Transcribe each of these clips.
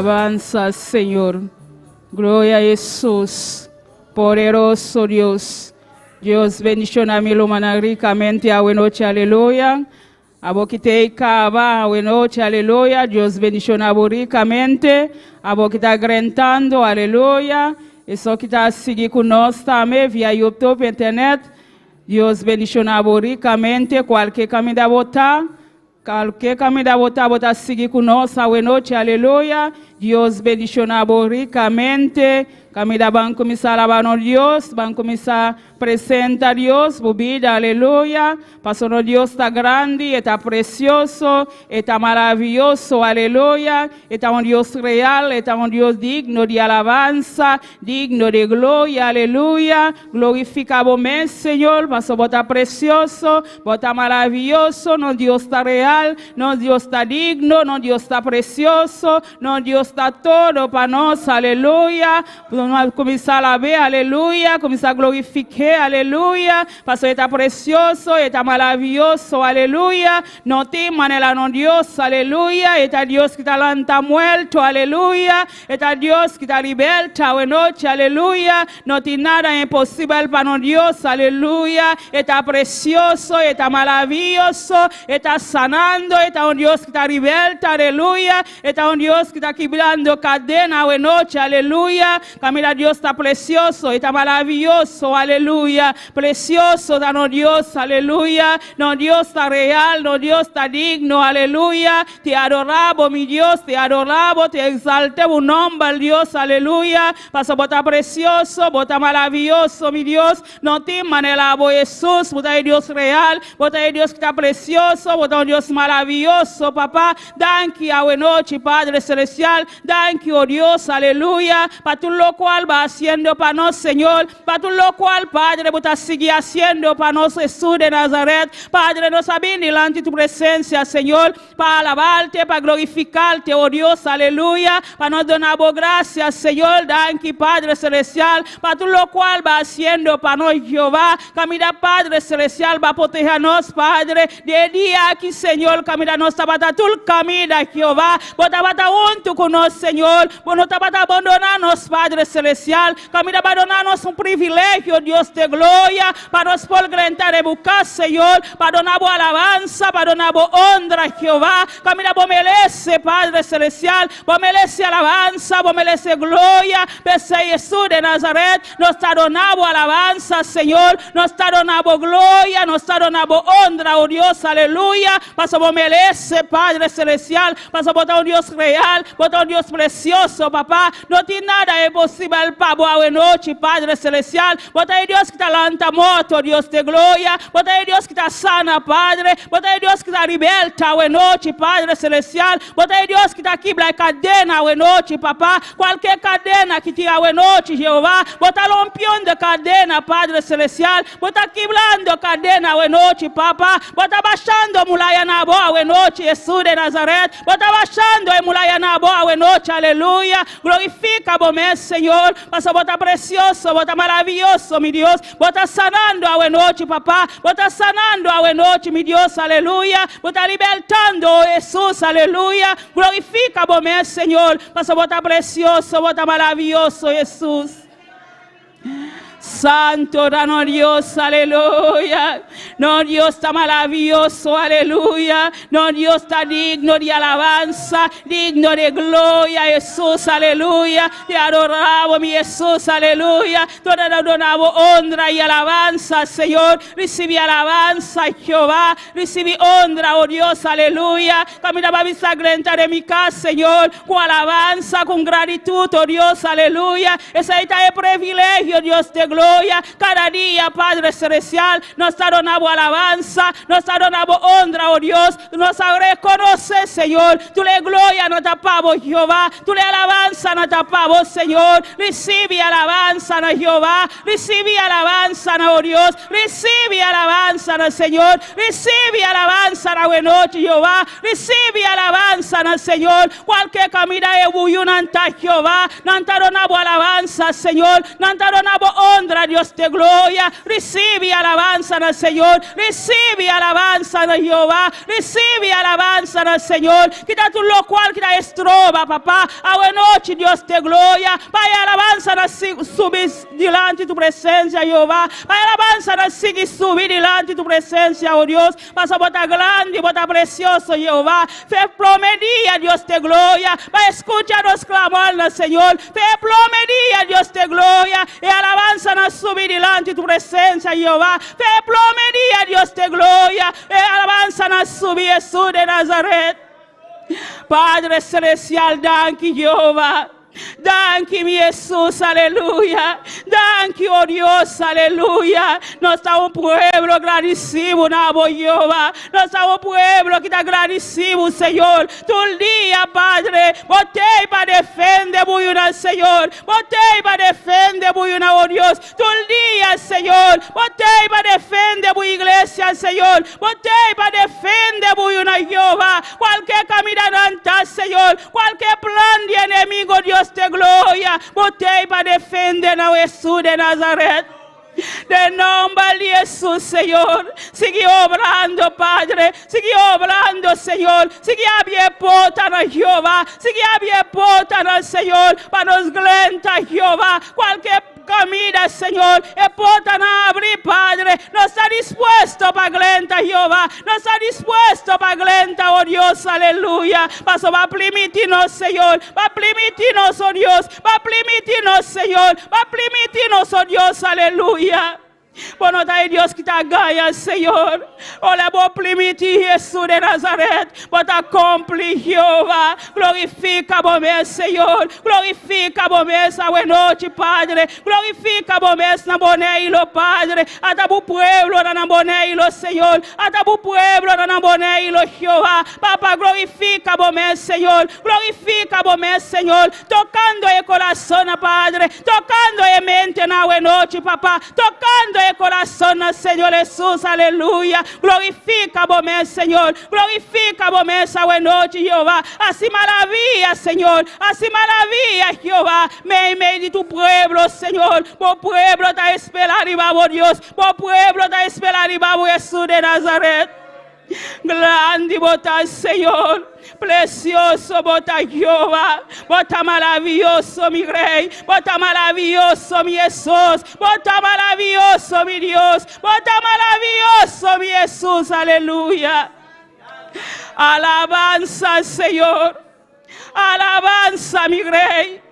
Alabanza, Señor. Gloria a Jesús. Poderoso Dios. Dios bendiciona mi rumannan ricamente awe nochi, aleluya. Abo cu t'ey caba, awe nochi, aleluya. Dios bendiciona bo ricamente. Abo cu ta drentando, aleluya. Esun cu ta sigui cu nos tambe via YouTube, internet. Dios bendiciona bo ricamente. Cualkier caminda bo ta. Cualkier caminda bo ta, bo ta sigui cu nos, awe nochi, aleluya. Dios bendiciona bo ricamente. Caminda ban cuminsa alaba nos Dios, ban cuminsa presenta Dios, bo bida, aleluya. Paso nos Dios ta grandi, ta precioso, ta maraviyoso, aleluya. Ta un Dios real, ta un Dios digno di alabansa, digno di gloria, aleluya. Glorifica bo mes, Señor, paso bo ta precioso, bo ta maraviyoso, nos Dios ta real, nos Dios ta digno, nos Dios ta precioso, nos Dios ta todo pa nos, aleluya. Nos cuminsa alaba, aleluya, cuminsa glorifica, aleluya. Paso ta precioso, ta maraviyoso, aleluya. No tin manera nos Dios, aleluya. Ta Dios cu ta lanta morto, aleluya. Ta Dios cu ta liberta, awe nochi, aleluya. No tin nada imposibel pa nos Dios, aleluya. Ta precioso, ta maraviyoso, ta sanando, ta un Dios cu ta liberta, aleluya. Ta un Dios cu ta kibrando cadena, awe nochi, aleluya. Caminda Dios ta precioso, ta maraviyoso, aleluya. Precioso ta nos Dios, aleluya. Nos Dios ta real, nos Dios ta digno, aleluya. Te adoramos, mi Dios, te adoramos, te exaltamos nomber, Dios, aleluya. Paso bo ta precioso, bo ta maraviyoso, mi Dios. No tin manera, bo Jesus, bo ta Dios real, bo ta Dios cu ta precioso, bo ta un Dios maraviyoso, Papa. Danki, awe nochi, Padre Celestial. Danki, oh Dios, aleluya. Pa tur locual bo ta haciendo pa nos, Señor. Pa tur locual, Padre, bo ta sigui haciendo pa nos, Jesus di Nazaret. Padre, nos a bin dilanti di tu presencia, Señor, pa alabarte, pa glorificarte, oh Dios, aleluya. Pa nos duna gracias, Señor. Danki, Padre Celestial, pa tur locual bo ta haciendo pa nos, Jehová. Caminda, Padre Celestial, bo a protege nos, Padre. Di dia aki, Señor, caminda nos tabata tur caminda, Jehová. Bo tabata hunto cu nos, Señor. Bo no tabata abandona nos, Padre Celestial. Caminda bo a duna nos un privilegio, Dios di gloria, pa nos por drenta den bo cas, Señor, pa duna bo alabansa, pa duna bo honra, Jehová. Caminda bo merece, Padre Celestial, bo merece alabansa, bo merece gloria. P'esey Jesus di Nazaret, nos ta duna bo alabansa, Señor, nos ta duna bo gloria, nos ta duna bo honra, oh Dios, aleluya. Paso bo merece, Padre Celestial, paso bo ta un Dios real, bo ta un Dios precioso, Papa. No tin nada imposibel pa bo awe nochi, Padre Celestial. Bo ta Dios cu ta lanta morto, Dios di gloria. Bo ta Dios cu ta sana, Padre. Bo ta Dios cu ta liberta awe nochi, Padre Celestial. Bo ta Dios cu ta kibra cadena awe nochi, Papa. Cualkier cadena cu tin awe nochi, Jehová. Bo ta rompiendo cadena, Padre Celestial. Bo ta kibrando cadena awe nochi, Papa. Bo ta bashando muraya na bo awe nochi, Jesus di Nazaret. Bo ta bashando e muraya na bo awe nochi, aleluya. Glorifica bo mes, Señor. Paso bo ta precioso, bo ta maraviyoso, mi Dios. Bo ta sanando awe nochi, Papa. Bo ta sanando awe nochi, mi Dios, aleluya. Bo ta libertando, oh Jesus, aleluya. Glorifica bo mes, Señor. Paso bo ta precioso, bo ta maraviyoso, Jesus. Santo, nos Dios, aleluya. Nos Dios ta maraviyoso, aleluya. Nos Dios ta digno di alabansa, digno di gloria, Jesus, aleluya. Te adoramos, mi Jesus, aleluya. Te adoramos honra y alabanza, Señor. Recibi alabanza, Jehová. Recibi honra, oh Dios, aleluya. Caminda bo a drenta den mi cas, Señor, cu alabansa, cu gratitud, oh Dios, aleluya. Esey ta e privilegio, Dios di gloria. Cada dia, Padre Celestial, nos ta duna alabansa, nos ta duna honra, oh Dios. Nos reconoce, Señor. Tur gloria no ta pa bo, Jehová. Tur alabansa no ta pa bo, Señor. Recibi alabansa na Jehová. Recibi alabansa na oh Dios. Recibi alabansa na Señor. Recibi alabansa na nochi, Jehová. Recibi alabansa na Señor. Cualkier caminda e buyu nan ta Jehová. Nan ta duna alabansa, Señor. Nan ta duna honra. Honra Dios de gloria. Recibe alabanza al Señor. Recibe alabanza a Jehová. Recibe alabanza al Señor. Kita tur loke ku ta stroba, papá. Anochi, Dios de gloria. Pa e alabansa nan subi dilanti tu presensia, Jehová. Pa e alabansa nan sigui subi dilanti tu presensia, oh Dios. Paso bo ta grandi, bo ta presioso, Jehová. Fe promé dia, Dios de gloria. Pa skucha nos klamor, Señor. Fe promé dia, Dios de gloria. E alabansa nan subi dilanti tu presensia, Jehová. Fe promé dia, Dios de gloria. E alabansa nan subi, Jesús de Nazaret. Padre Celestial, danki, Jehová. Danki, mi Jesús, aleluya. Danki, oh Dios, aleluya. Nos ta un pueblo gradisido na bo, Jehová. Nos ta un pueblo ku ta gradisido, Señor. Tur dia, Padre, bo t'ei pa defendé bo Señor. Bo t'ei pa defendé bo oh Dios. Tur dia, Señor. Bo t'ei pa defendé bo iglesia, Señor. Bo t'ei pa defendé bo Jehová. Kualke kaminda nan ta, Señor. Kualke plan di enemigu, Dios de gloria. Bo t'ei pa defendé na Jesús de Nazaret. Den nòmber di Jesús, Señor. Sigui obrando, Padre. Sigui obrando, Señor. Sigui habri porta na Jehová. Sigui habri porta na Señor. Pa nos drenta, Jehová. Kualke kaminda, Señor. E porta nan habri, Padre. Nos ta dispuesto pa drenta, Jehová. Nos ta dispuesto pa drenta, oh Dios, aleluya. Paso b'a permití nos, Señor. B'a permití nos, oh Dios. B'a permití nos, Señor. B'a permití nos, oh Dios, aleluya. Bo no ta Dios ku ta gaña, Señor. Ora bo permití Jesús de Nazaret. Bo ta kumpli, Jehová. Glorifiká bo mes, Señor. Glorifiká bo mes anochi, Padre. Glorifiká bo mes na Boneiru, Padre. Ata bo pueblo na Boneiru, Señor. Ata bo pueblo na Boneiru, Jehová. Papa, glorifiká bo mes, Señor. Glorifiká bo mes, Señor. Tokando e kurason, Padre. Tokando e mente na anochi, Papa. Tokando e kurason, Señor Jesús. Aleluya. Glorifiká bo mes, Señor. Glorifiká bo mes anochi, Jehová. Hasi maravia, Señor. Hasi maravia, Jehová. Meimei di tu pueblo, Señor. Bo pueblo ta spera riba bo, Dios. Bo pueblo ta spera riba bo, Jesús de Nazaret. Grandi bo ta, Señor. Presioso bo ta, Jehová. Bo ta maravioso, mi Rei. Bo ta maravioso, mi Jesús. Bo ta maravioso, mi Dios. Bo ta maravioso, mi Jesús. Aleluya. Alabansa, Señor. Alabansa, mi Rei.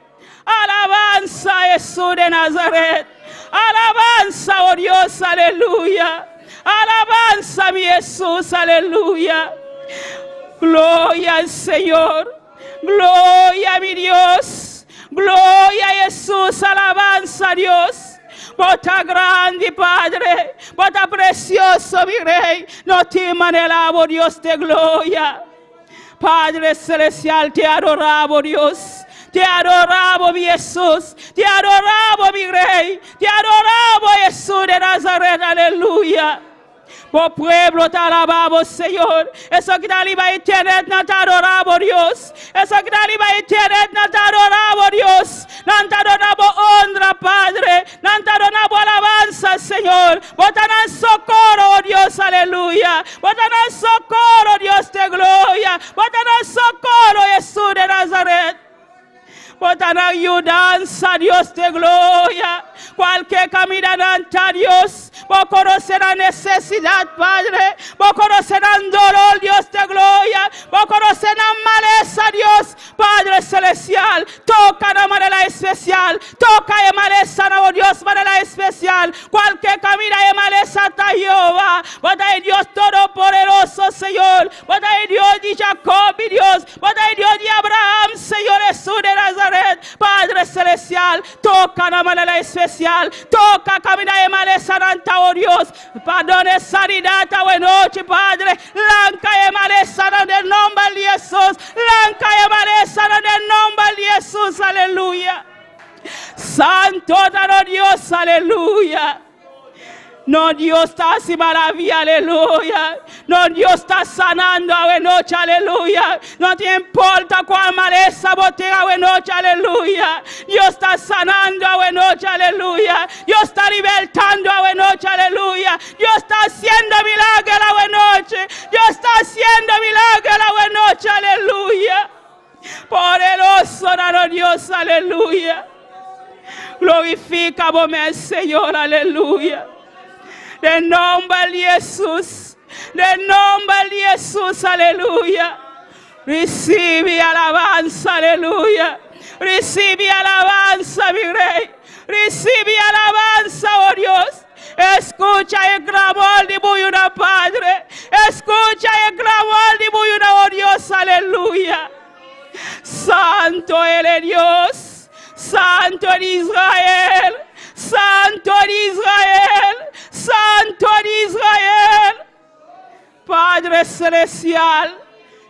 Alabansa, Jesús de Nazaret. Alabansa, oh Dios, aleluya. Alabansa, mi Jesús, aleluya. Gloria al Señor. Gloria a mi Dios. Gloria a Jesús. Alabansa a Dios. Bo ta grandi, Padre. Bo ta presioso, mi Rei. No tin manera, oh Dios de gloria. Padre Celestial, te adoramos, Dios. Te adoramos, mi Jesús. Te adoramos, mi Rei. Te adoramos, Jesús de Nazaret. Aleluya. Bo pueblo ta alabá, Señor. Esun ku ta riba internet nan ta adorá, Dios. Esun ku ta riba internet nan ta adorá, Dios. Nan ta duna honra, Padre. Nan ta duna alabansa, Señor. Bo ta nan sokoro, oh Dios, aleluya. Bo ta nan sokoro, Dios de gloria. Bo ta nan sokoro, Jesús de Nazaret. Bo ta nan yudansa, Dios de gloria. Kualke kaminda nan ta, Dios. Bo konosé nan nesesidat, Padre. Bo konosé nan doló, Dios de gloria. Bo konosé nan malesa, Dios. Padre Celestial, toka na manera espesial. Toka e malesa na oh Dios, manera espesial. Kualke kaminda e malesa ta, Jehová. Bo ta Dios Todopoderoso, Señor. Bo ta Dios di Jacob, Dios. Bo ta Dios di Abraham, Señor Jesús de Nazaret. Padre Celestial, toka na manera espesial. Toka kaminda e malesa nan ta, oh Dios. Perdona sanidat anochi, Padre. Ranka e malesa den nòmber di Jesús. Ranka e malesa den nòmber di Jesús. Aleluya. Santo ta Dios, aleluya. No, Dios ta hasi maravia, aleluya. No, Dios ta sanando awe nochi, aleluya. No ta importa kua malesa bo tin awe nochi, aleluya. Dios ta sanando awe nochi, aleluya. Dios ta libertando awe nochi, aleluya. Dios ta hasiendo milager awe nochi. Dios ta hasiendo milager awe nochi, aleluya. Poderoso ta Dios, aleluya. Glorifica bo mes, Señor, aleluya. Den nomber di Jesus, den nomber di Jesus, aleluya. Recibi alabansa, aleluya. Recibi alabansa, mi Rey. Recibi alabansa, oh Dios. Escucha e clamor di bo yunan, Padre. Escucha e clamor di bo yunan, oh Dios, aleluya. Santo ta Dios, Santo di Israel, Santo di Israel, Santo di Israel. Padre Celestial,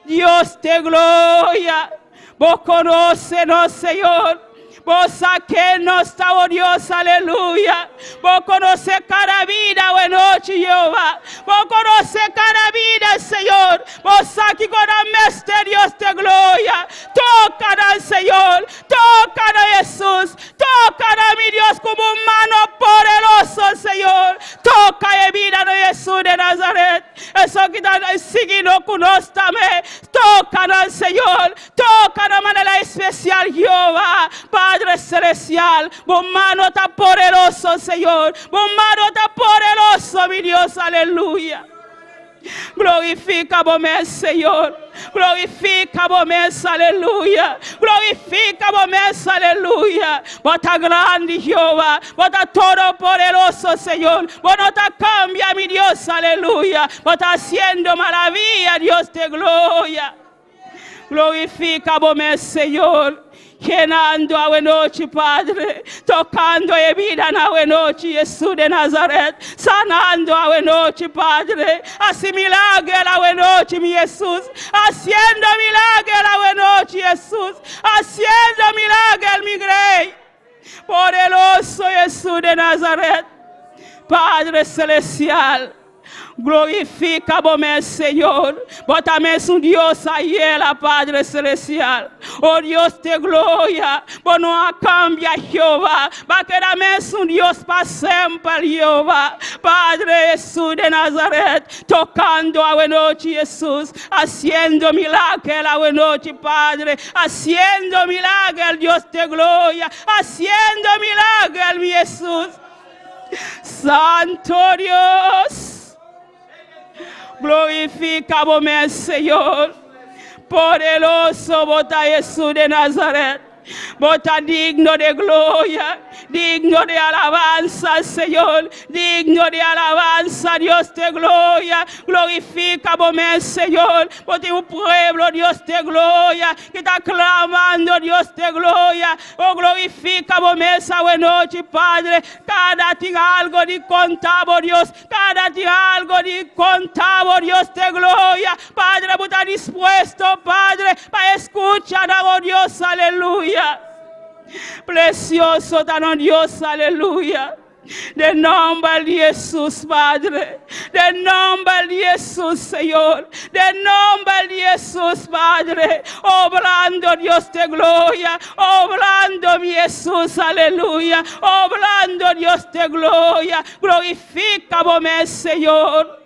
Dios di gloria, Bo conoce nos, Señor. Bo sa ken nos ta, oh Dios, aleluya. Bo conoce cada bida, awe nochi, Jehová. Bo conoce cada bida, Señor. Bo sa cu mester, Dios di gloria. Toca nan, Señor. Toca nan, Jesus. Toca nan, mi Dios, cu un mano poderoso, Señor. Toca e bida di Jesus di Nazaret. Esun cu ta siguiendo cu nos tambe. Toca nan, Señor. Toca di manera especial, Jehová, Padre Celestial. Bo mano ta poderoso, Señor. Bo mano ta poderoso, mi Dios. Aleluya. Glorifica bo mes, Señor. Glorifica bo mes, aleluya. Glorifica bo mes, aleluya. Bo ta grandi, Jehová. Bo ta todopoderoso, Señor. Bo no ta cambia, mi Dios, aleluya. Bo ta haciendo maraviya, Dios di gloria. Glorifica bo mes, Señor. Yenando awe nochi, Padre. Tocando e bida awe nochi, Jesus di Nazaret. Sanando awe nochi, Padre. Haci milager awe nochi, mi Jesus. Haciendo milager awe nochi, Jesus. Haciendo milager, mi Rey. Poderoso Jesus di Nazaret. Padre Celestial. Glorifica bo mes, Señor. Bo ta mesun Dios ayera, Padre Celestial. Oh Dios di gloria. Bo no a cambia, Jehová. Bo a keda mesun Dios pa semper, Jehová. Padre Jesus di Nazaret. Tocando awe nochi, Jesus. Haciendo milager awe nochi, Padre. Haciendo milager, Dios di gloria. Haciendo milager, mi Jesus. Santo Dios. Glorifica bo mes, Señor. Poderoso bo ta Jesus di Nazaret. Bo ta digno di gloria, digno di alabansa, Señor. Digno di alabansa, Dios di gloria. Glorifica bo mes, Señor. Bo tin un pueblo, Dios di gloria, cu ta clamando, Dios di gloria. Oh, glorifica bo mes awe nochi, Padre. Cada tin algo di conta, Dios. Cada tin algo di conta, Dios di gloria. Padre, ta dispuesto, Padre, pa scucha, oh Dios, aleluya. Precioso ta Dios, aleluya. Den nomber di Jesus, Padre. Den nomber di Jesus, Señor. Den nomber di Jesus, Padre. Obrando, Dios di gloria. Obrando, mi Jesus, aleluya. Obrando, Dios di gloria. Glorifica bo mes, Señor.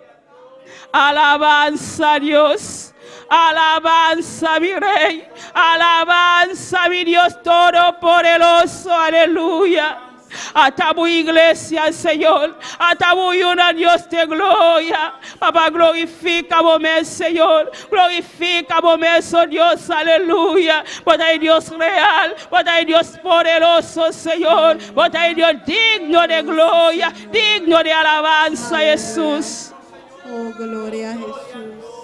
Alabansa, Dios. Alabansa, mi Rey. Alabansa, mi Dios Todopoderoso. Aleluya. Ata bo iglesia, Señor. Ata bo yunan, Dios di gloria. Papa, glorifica bo mes, Señor. Glorifica bo mes, oh Dios, aleluya. Bo ta Dios real. Bo ta Dios poderoso, Señor. Bo ta Dios digno di gloria, digno di alabansa, Jesus. Oh, gloria a Jesus.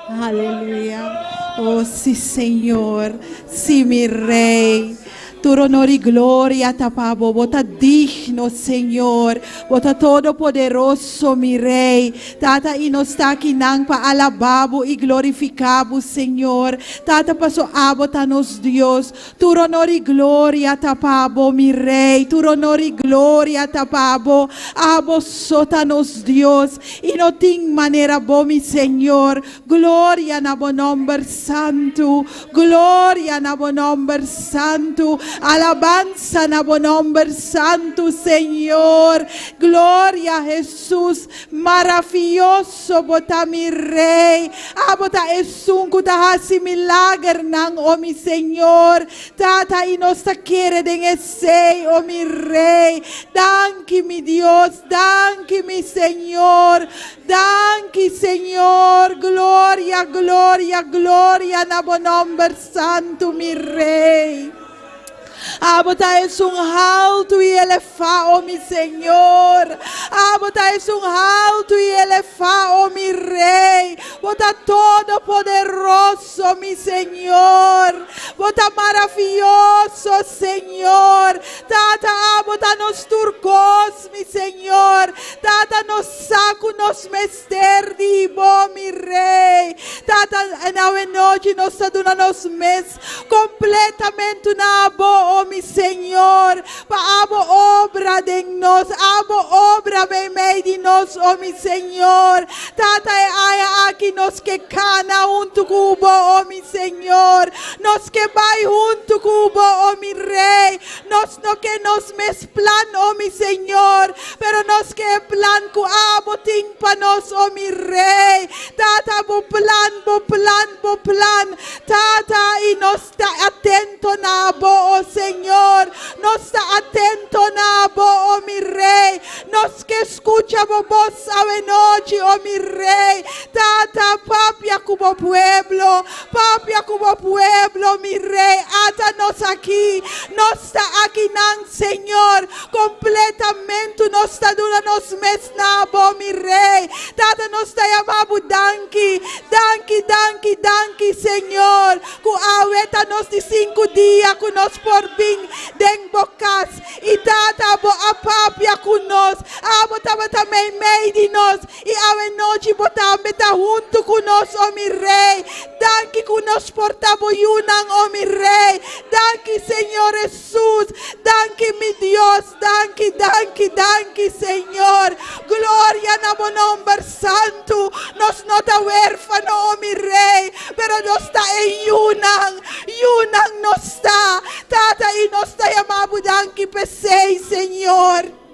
Aleluya. Oh, sí, Señor. Sí, mi Rey. Tur honor i gloria ta pa bo. Bo ta digno, Señor. Bo ta todopoderoso, mi Rei. Tata, i nos ta akinan pa alabá bo i glorifiká bo, Señor. Tata, paso abo ta nos Dios. Tur honor i gloria ta pa bo, mi Rei. Tur honor i gloria ta pa bo. Abo so ta nos Dios, i no tin manera bo, mi Señor. Gloria na bo nòmber santu, gloria na bo nòmber santu, alabansa na bo nòmber santu, Señor. Gloria Hesus, maravioso bo ta mi Rei, abo ta esun ku ta hasi milagernan, o mi Señor. Tata, i nos ta kere den esei, o mi Rei. Danki mi Dios, danki mi Señor. Danki Señor, gloria, gloria, gloria na bo nomber santu, mi Rey. Abo ta esun haltu i elefá, o mi Señor. Abo ta esun haltu i elefá, o mi Rey. Bo ta todopoderoso, mi Señor. Bo ta maravioso, Señor. Tata, abo ta nos tur kos. Mi Señor, Tata, nos sa ku nos mester di Bo, mi Rey. Tata, en awe nochi nos ta duna nos mes kompletamentu na Abo, o mi Señor, pa Abo obra den nos, Abo obra meimei di nos, o mi Señor. Tata, e aña aki nos ke kana huntu ku Bo, o mi Señor. Nos ke bai huntu ku Bo, o mi Rey. Nos no ke nos mes plan, o mi Señor, pero nos ke e plan ku abo tin pa nos, o mi Rey. Tata, bo plan, bo plan, bo plan, Tata, i nos ta atento na abo, o Señor. Nos ta atento na abo, o mi Rey. Nos ke skucha bo bos awenochi, o mi Rey. Tata, papia ku bo pueblo. Papia ku bo pueblo, mi Rey, ata nos aki, nos ta akinan, Señor, kompletamentu nos ta duna nos mes na bo, mi Rey. Tata, nos ta yama bo danki, danki, danki, danki, Señor, ku awe ta nos di sinku dia ku nos por bin den bo kas. I Tata, bo a papia ku nos, abo tabata meimei di nos, I awe nochi bo tambe ta huntu ku nos, o mi Rei. Danki ku nos por ta bo yunan, o mi Rei. Danki, Señor Hesus. Danki, mi Dios. Danki, danki, danki, Señor. Gloria na bo nomber santu. Nos no ta werfano, o mi Rei, pero nos ta e yunan. Yunan nos ta, Tata, i nos ta yama bo danki p'esei, Señor.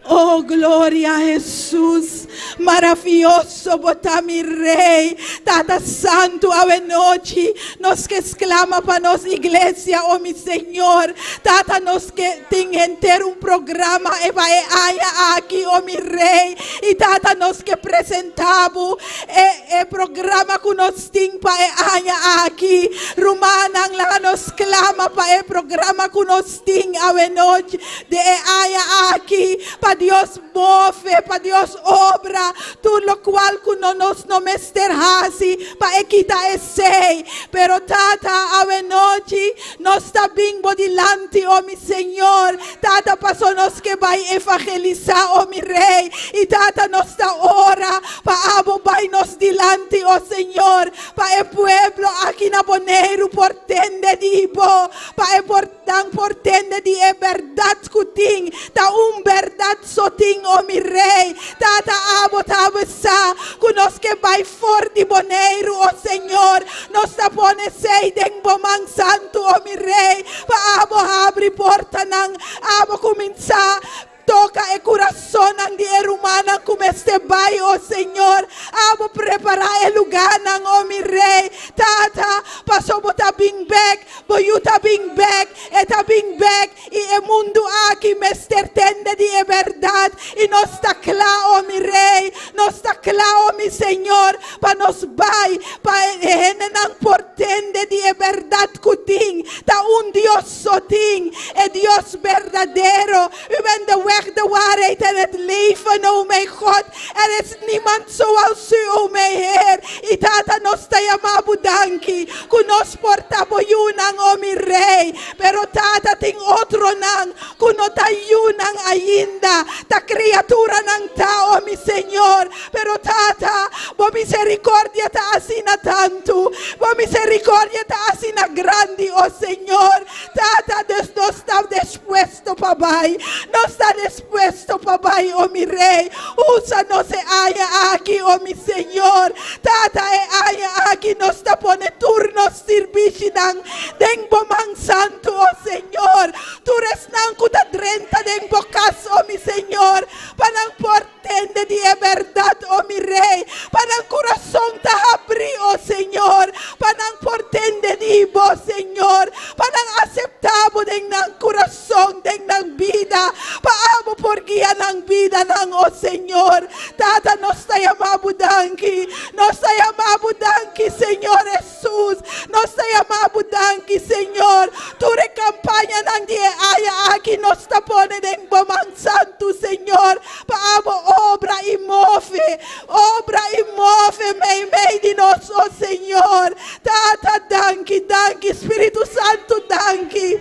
Oh gloria Jesus, maravioso bo ta mi Rey, Tata Santu awe nochi nos ke sklama pa nos iglesia oh mi Señor, Tata nos ke tin henter un programa e pa e aña aki oh mi Rey, y Tata nos ke presenta bo e e programa ku nos tin pa e aña aki, rumannan laga nos sklama pa e programa ku nos tin awe nochi. De e aña aki, pa Dios move, pa Dios obra tur lokual ku no nos no mester hasi pa e kita esei. Pero Tata, awenochi nos ta bin bo dilanti, o mi Señor, Tata, paso nos ke bai evangelisá, o mi Rei, i Tata, nos ta ora pa abo bai nos dilanti, o Señor, pa e pueblo aki na Boneiru por tende di bo, pa e por. Nan por tende di e bèrdat ku tin, ta un bèrdat so tin, o mi Rei. Tata, abo ta sa ku nos ke bai for di Boneiru, o Señor. Nos ta pone esei den bo man santu, o mi Rei, pa abo habri portanan, abo kuminsá Toka e kurasonnan di e rumannan ku mester bai, o Señor. Abo prepará e lugánan, o mi Rei. Tata, paso bo ta bin bèk, bo yu ta bin bèk, e ta bin bèk, i e mundu aki. aki mester tende di e bèrdat i nos ta kla, o mi Rei, nos ta kla, o mi Señor, pa nos bai pa e hendenan por tende di e bèrdat ku tin ta un Dios so tin, e Dios berdadero. U bent de weg, de waarheid en het leven, o mijn God. Er is niemand zoals u, o mijn Heer. I Tata, nos ta yama bo danki ku nos por ta bo yunan, o mi Rei. Pero Tata, tin otronan ku no ta yunan ainda, ta kriaturanan ta, o mi Señor. Pero Tata, bo misericordia ta asina tantu, bo misericordia ta asina grandi, o Señor. Tata, dus nos ta dispuesto pa bai, nos ta dispuesto pa bai, o mi Rei. Usa nos e aña aki, o mi Señor. Tata, e aña aki nos ta pone tur nos sirbishinan den bo man santu, o Señor. Tur esnan ku ta drenta den bo kas, o mi Señor, pa nan por tende di e bèrdat, o mi Rei, pa nan kurason ta habrí, o Señor, pa nan por tende di bo, Señor, pa nan aseptá bo den nan kurason, den nan bida, pa abo por guia nan bidanan, o Señor. Tata, nos ta yama bo danki, nos ta yama bo danki, Señor Hesus, nos ta yama bo danki, Señor. Tur e kampañanan di e aña aki nos ta pone den bo man santu, Señor, pa abo obra i move, obra i move meimei di nos, o Señor. Tata, danki, danki, Spiritu Santu, danki.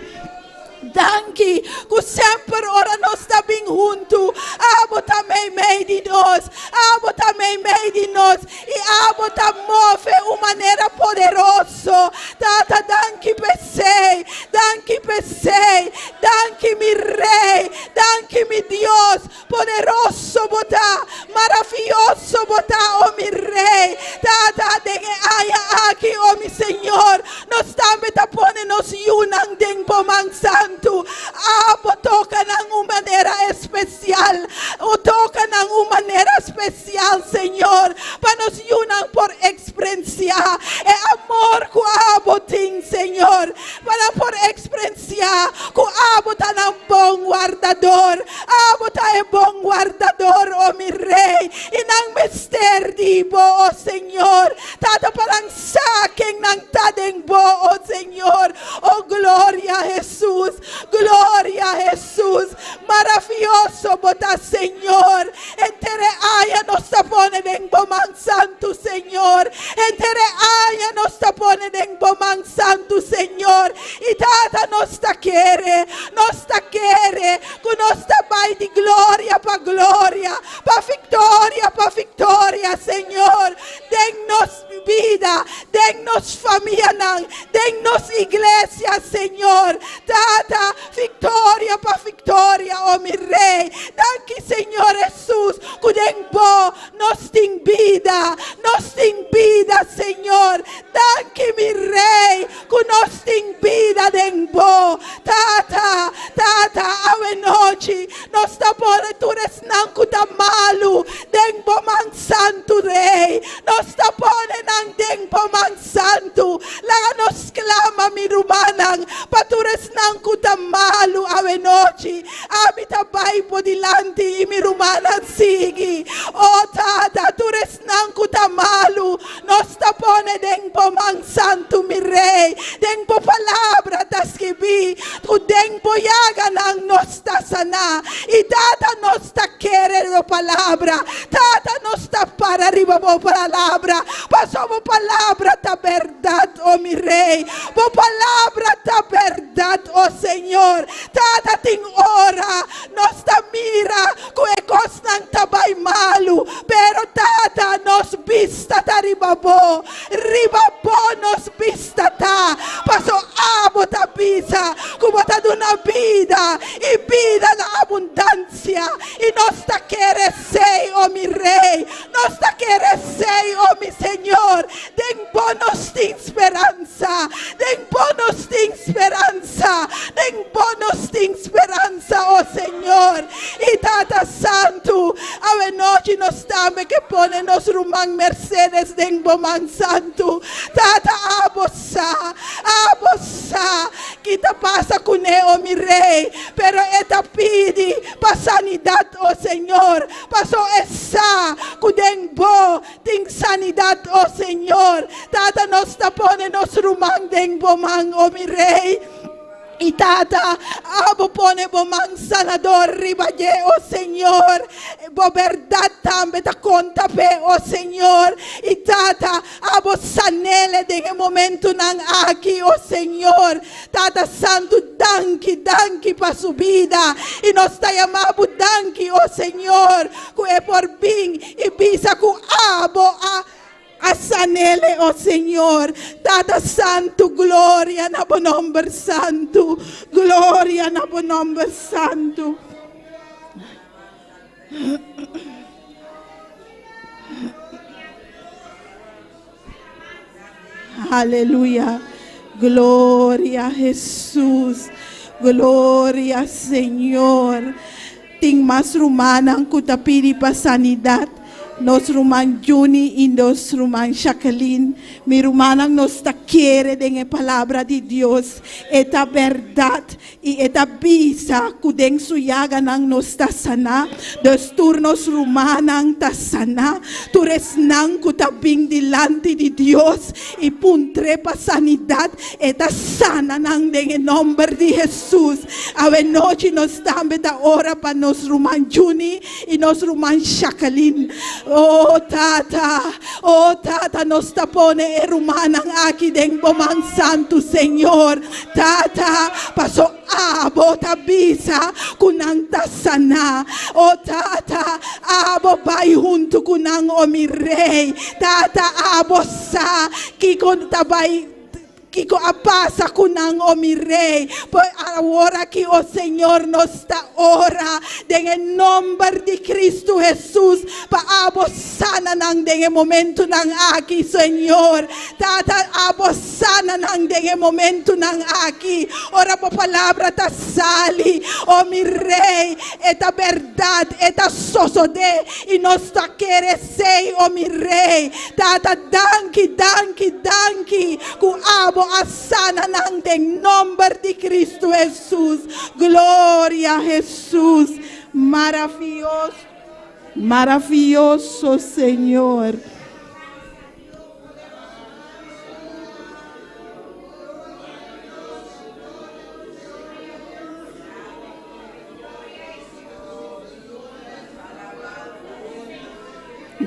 Danki ku semper ora nos ta bin huntu, abo ta meimei di nos, abo ta meimei di nos i abo ta move un manera poderoso. Tata, danki p'esei, danki p'esei, danki mi Rei, danki mi Dios, Poderoso bo ta, maravioso bo ta, o mi Rei. Tata, den e aña aki, o mi Señor, nos tambe ta pone nos yunan den bo man santu. Abo toka nan un manera espesial, o toka nan un manera spesial, Señor, pa nos yunan por eksprensiá e amor ku abo tin, Señor, pa nan por eksprensiá ku abo ta nan bon wardador. Abo ta e bon wardador, o mi Rei, i nan mester di bo, o Señor. Tata, pa nan sa ken nan ta den bo, o Señor. O gloria Hesus, gloria Hesus. Maravioso bo ta, Señor. Henter e aña nos ta pone den bo man santu, Señor. Henter e aña nos ta pone den bo man santu, Señor. I Tata, nos ta kere, nos ta kere ku nos ta bai di gloria pa gloria, pa viktoria pa viktoria, Señor, den nos bida, den nos famianan, den nos iglesia, Señor. Tata, viktoria pa viktoria, o mi Rei. Danki, Señor Hesus, ku den bo nos tin bida, nos tin bida, Señor. Danki, mi Rei, ku nos tin bida den bo. Tata, Tata, awenochi nos ta pone tur esnan ku ta malu den bo man santu, Rei. Nos ta pone nan den bo man santu. Laga nos sklama, mi rumannan, pa tur esnan ku ta malu awenochi. Ami ta bai bo dilanti i mi rumannan sigui. O Tata, tur esnan ku ta malu, nos ta pone den bo man santu, mi Rei. Den bo palabra ta skibí ku den bo yaganan nos ta saná. I Tata, nos ta kere bo palabra. Tata, nos ta para riba bo palabra, pasobra bo palabra ta bèrdat, o mi Rei. Bo palabra ta bèrdat, o Señor. Tata, tin ora nos ta mira ku e kosnan ta bai malu, pero Tata, nos bista ta riba bo, riba bo nos bista ta, paso abo ta bisa ku bo ta duna bida i bida na abundansia, i nos ta kere esei, o mi Rei, nos ta kere esei, o mi Señor, den bo nos tin speransa, den bo nos tin speransa. Den bo nos tin speransa, o Señor. I Tata Santu, awe nochi nos tambe ke pone nos ruman Mercedes den bo man santu. Tata, abo sa, abo sa ki ta pasa kuné, o mi Rei, pero e ta pidi pa sanidat, o Señor, paso e sa ku den bo tin sanidat, o Señor. Tata, nos ta pone nos ruman den bo man, o mi Rei. I Tata, abo pone bo man sanador riba dje, o Señor. Bo bèrdat tambe ta konta p'e, o Señor. I Tata, abo san'ele den e momentunan aki, o Señor. Tata Santu, danki, danki pa su bida. I nos ta yama bo danki, o Señor, ku e por bin i bisa ku abo a. A sanele, o Señor. Tata Santu, gloria na bo nomber santu. Gloria na bo nomber santu. Aleluya. Gloria Jesus. Gloria Señor. Tin mas rumannan ku ta pidi pa sanidat, nos ruman Juni i nos ruman Jacqueline. Mi rumannan, nos ta kere den e Palabra di Dios. E ta bèrdat i e ta bisa ku den su yaganan nos ta saná. Dus tur nos rumannan ta saná. Tur esnan ku ta bin dilanti di Dios i puntr'é pa sanidat, e ta sana nan den e nòmber di Hesus. Awe nochi nos tambe ta ora pa nos ruman Juni i nos ruman Jacqueline. O Tata, o Tata, nos ta pone e rumannan aki den bo man santu, Señor. Tata, paso abo ta bisa ku nan ta saná. O Tata, abo bai huntu ku nan, o mi Rei. Tata, abo sa kiko ta bai. Kiko a pasa ku nan, o mi Rei? Pues awor aki, o Señor, nos ta ora den e nomber di Cristo Hesus pa abo sana nan den e momentunan aki, Señor. Tata, abo sana nan den e momentunan aki. Ora bo palabra ta sali, o mi Rei, e ta bèrdat, e ta sosodé, i nos ta kere esei, o mi Rei. Tata, danki, danki, danki ku abo a sana nan den nomber di Cristo Hesus. Gloria Hesus. Maraviyoso, maraviyoso Señor.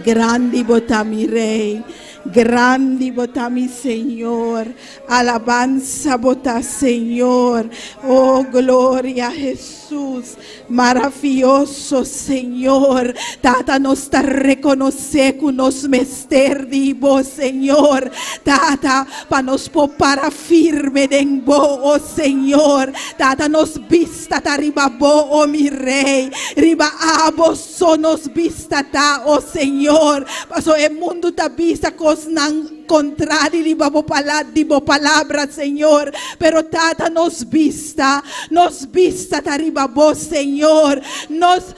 Grandi bo ta mi Rey, grandi bo ta mi Señor, alabansa bo ta Señor, oh gloria Hesus, maraviyoso Señor, Tata nos ta reconoce cu nos mester di bo Señor, Tata pa nos por para firme den bo, oh Señor, Tata nos bista ta riba bo, oh mi Rey, riba abo. So nos bista ta, o Señor, paso e mundu ta bisa kosnan kontrali riba bo pala di bo palabra, Señor. Pero Tata, nos bista, nos bista ta riba bo, Señor. Nos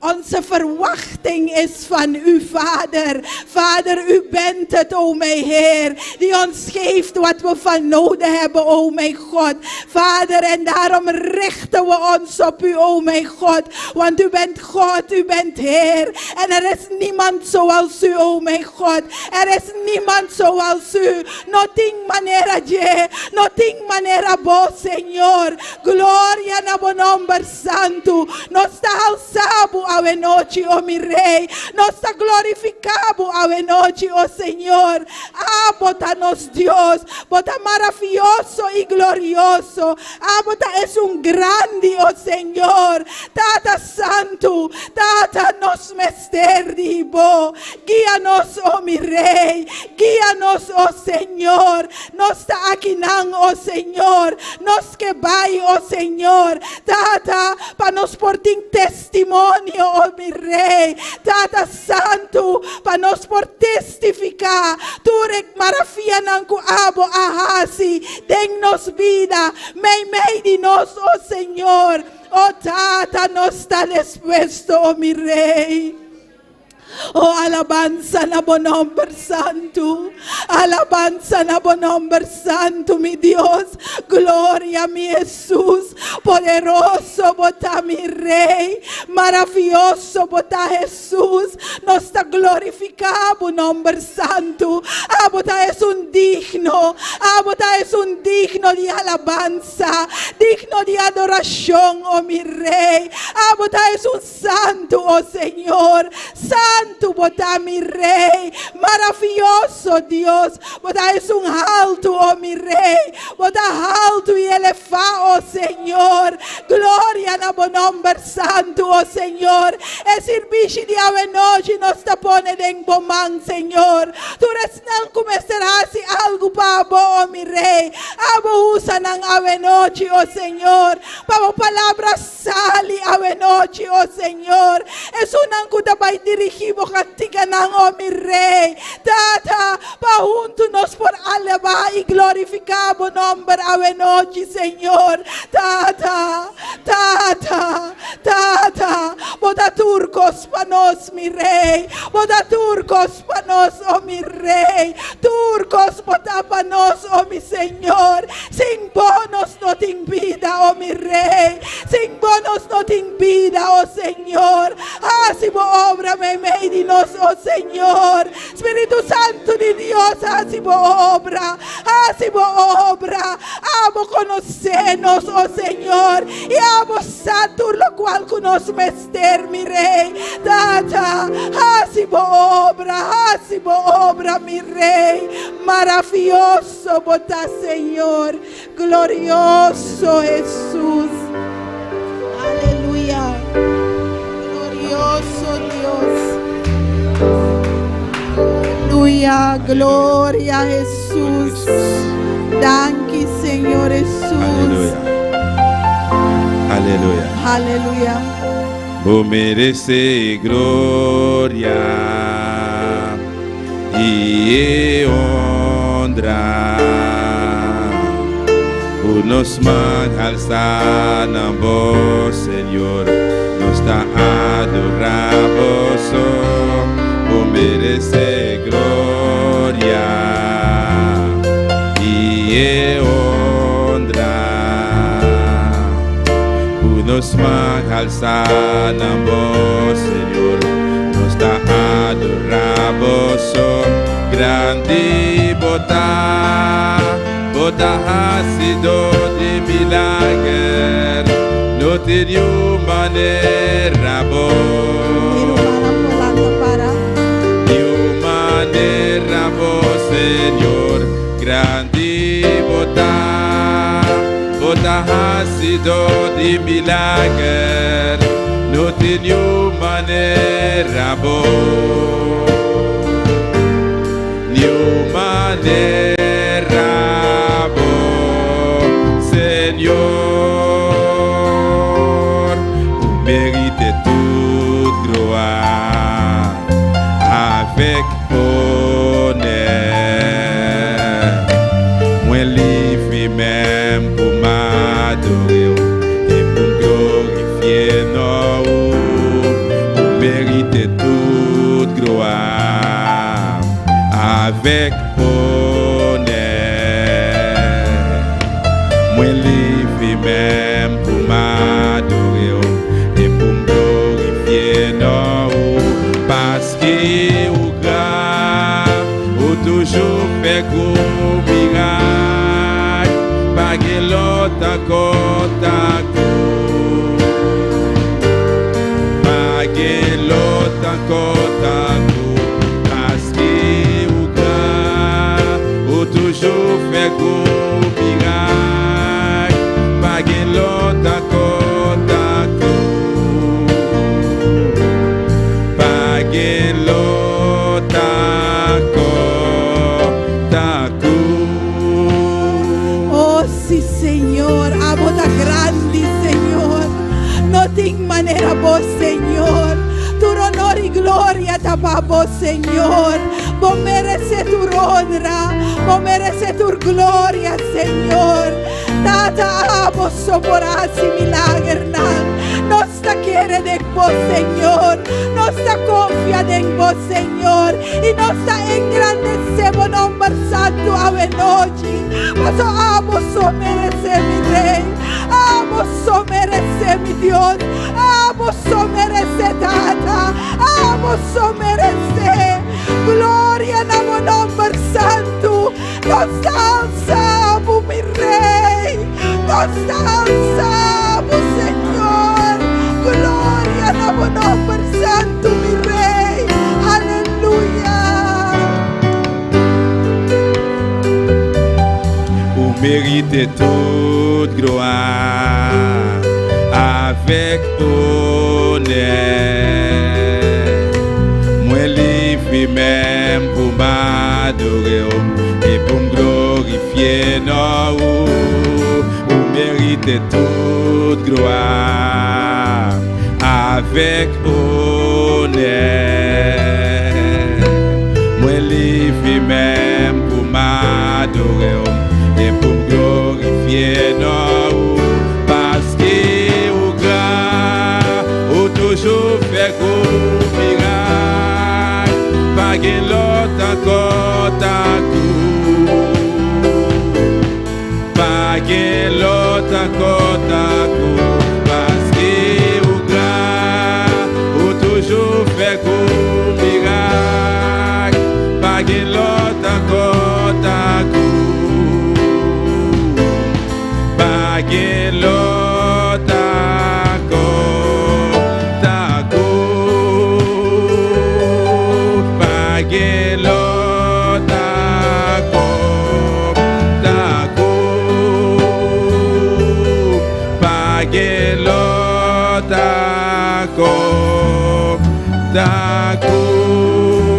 Onze verwachting is van u, Vader. Vader, u bent het, o mijn Heer, die ons geeft wat we van nodig hebben, o mijn God. Vader, en daarom richten we ons op u, o mijn God. Want u bent God, u bent Heer. En er is niemand zoals u, o mijn God. Er is niemand zoals u. No tin manera dje, no tin manera bo, Señor. Gloria na bo nomber santu. Nos ta halsa bo awe nochi, o mi Rey. Nos ta glorifica bo awe nochi, o Señor. Abo ta nos Dios, bo ta maravioso i glorioso. Abo ta esun grandi, o Señor. Tata Santu, Tata, nos mester di bo. Guia nos, o mi Rey. Guia nos, o Señor. Nos ta akinan, o Señor. Nos ke bai, o Señor. Tata, pa nos por tin testimonio. testimonio, oh mi Rei, Tata Santu, pa nos por testifiká tur e maravianan ku abo a hasi den nos bida, meimei di nos, oh Señor. Oh Tata, nos ta dispuesto, oh mi Rei. Oh, alabansa na bo nòmber santu. Alabansa na bo nòmber santu, mi Dios. Gloria, mi Hesus. Poderoso bo ta, mi Rei. Maravioso bo ta, Hesus. Nos ta glorifiká bo nòmber santu. Abo ta esun digno. Abo ta esun digno di alabansa, digno di adorashon, o mi Rei. Abo ta esun Santu, o Señor, santu bo ta, mi Rei, maravioso Dios, bo ta esun haltu, o mi Rei, bo ta haltu i elefá, o Señor. Gloria na bo nòmber santu, o Señor. E sirbishi di awenochi nos ta pone den bo man, Señor. Tur esnan ku mester hasi algu pa bo, o mi Rei, abo usa nan awenochi, o Señor, pa bo palabra Sali awenochi, o Señor, esunnan ku ta bai dirigí bo kantikanan, o mi Rei. Tata, pa huntu nos por alabá i glorifiká bo nòmber awenochi, Señor. Tata, Tata, Tata, bo ta tur kos pa nos, mi Rei. Bo ta tur kos pa nos, o mi Rei. Tur kos bo ta pa nos, o mi Señor. Sin bo nos no tin bida, o mi Rei. Sin bo nos no tin bida, o Señor. Hasi bo obra meimei di nos, o Señor. Spiritu Santu di Dios, hasi bo obra. Hasi bo obra. Abo konosé nos, o Señor, i abo sa tur lokual ku nos mester, mi Rei. Tata, hasi bo obra, hasi bo obra, mi Rei. Maravioso. Bo ta Señor, glorioso Hesus. Aleluya. Glorioso Dios. Aleluya, gloria Hesus. Danki Señor Hesus. Aleluya. Aleluya. Aleluya. Bo merece gloria i e honra. Ku nos man halsá na bo, Señor, nos ta adorá bo so. Bo meresé gloria i e honra. Ku nos man halsá na bo, Señor, nos ta adorá bo so. Grandi bo ta, bo ta hasidó di milager, no tin niun manera bo. Mi rumannan por lanta para. Niun manera bo, Señor. Grandi bo ta, bo ta hasidó di milager, no tin niun manera bo, niun manera bo, Señor. Ou merite tout glwa avèk onè. Mwen livre menm pou m adore w e pou m glorifye non ou. Ou merite tout glwa avèk onè. Mwen livre menm pou m adore w e pou m glorifye non ou. Paske ou gran, ou toujou fè gwo mirak, pa gen lòt ankò tankou w. Pa gen lòt ankò tankou w, paske ou gran, ou toujou fè gwo mirak, pa gen lòt ankò tankou w. Pa gen lòt ankò tankou w. Oh si Señor, abo ta grandi Señor, no tin manera bo Señor. Honor i gloria ta pa bo, Señor. Bo meresé tur honra, bo meresé tur gloria, Señor. Tata, abo so por hasi milagernan. Nos ta kere den bo, Señor. Nos ta konfia den bo, Señor. I nos ta engrandesé bo nomber santu awenochi. Paso abo so meresé, mi Rei. Abo so meresé, mi Dios. Abo so meresé, Tata. Abo so meresé. Gloria na bo nomber santu. Nos ta alsa bo, mi Rei. Nos ta alsa bo, Señor. Gloria na bo nomber santu, mi Rei. Aleluya. Ou merite tout glwa avèk onè. Mwen livre menm pou m adore w e pou m glorifye non ou. Ou merite tout glwa avèk onè. Mwen livre menm pou m adore w e pou m glorifye non ou. Paske ou gran, ou toujou fè gwo mirak. Pa gen lòt ankò tankou w. Pa gen lòt ankò tankou w. Paske ou gran, ou toujou fè gwo mirak. Pa gen lòt ankò tankou w. Pa gen lòt ankò tankou w. Pa gen lòt ankò tankou w. Pa gen lòt ankò tankou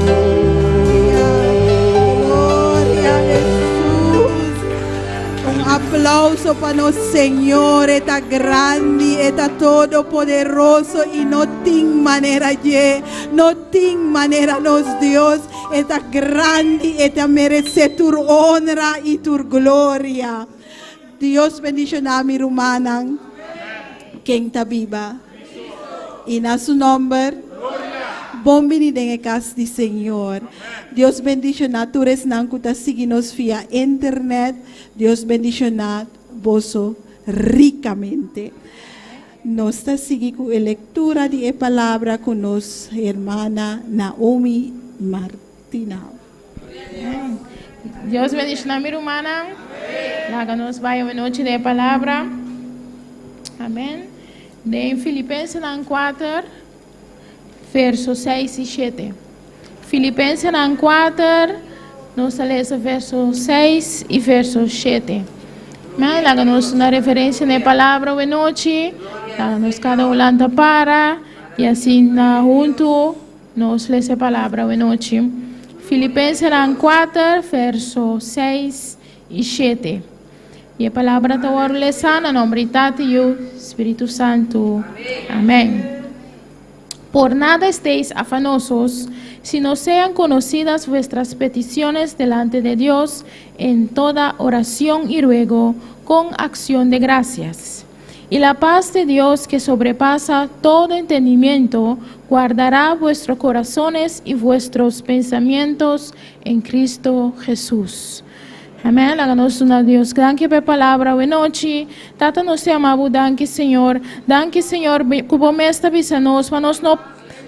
w. Gloria a Jesus. Un aplauso pa nos Señor. E ta grandi, e ta todopoderoso i no tin manera dje. No tin manera nos Dios. E ta grandi, e ta meresé tur honra i tur gloria. Dios bendishoná mi rumannan. Ken ta biba? I na su nòmber. Bon bini den e kas di Señor. Dios bendishoná tur esnan ku ta sigui nos via internet. Dios bendishoná boso rikamente. Nos ta sigui ku e lektura di e palabra ku nos hermana Naomi Martina. Dios bendishoná mi rumannan. Laga nos bai awenochi den e palabra. Amen. Den Filipensenan kuater, verso seis i shete. Filipensenan kuater, nos ta lesa verso seis i verso shete. Amen. Laga nos duna referensia na e palabra awenochi. Laga nos kada un lanta para i asina huntu nos lesa e palabra awenochi. Filipensenan kuater, verso seis i shete. I e palabra ta wòrdu lesá na nòmber di Tata, Yu, Spiritu Santu. Amèn. Por nada estéis afanosos, sino sean conocidas vuestras peticiones delante de Dios en toda oración y ruego con acción de gracias. Y la paz de Dios que sobrepasa todo entendimiento, guardará vuestros corazones y vuestros pensamientos en Cristo Jesús. Amèn. Laga nos duna Dios danki pa e palabra awe nochi. Tata nos te ama bo danki Señor. Danki Señor ku bo mes ta bisa nos pa nos no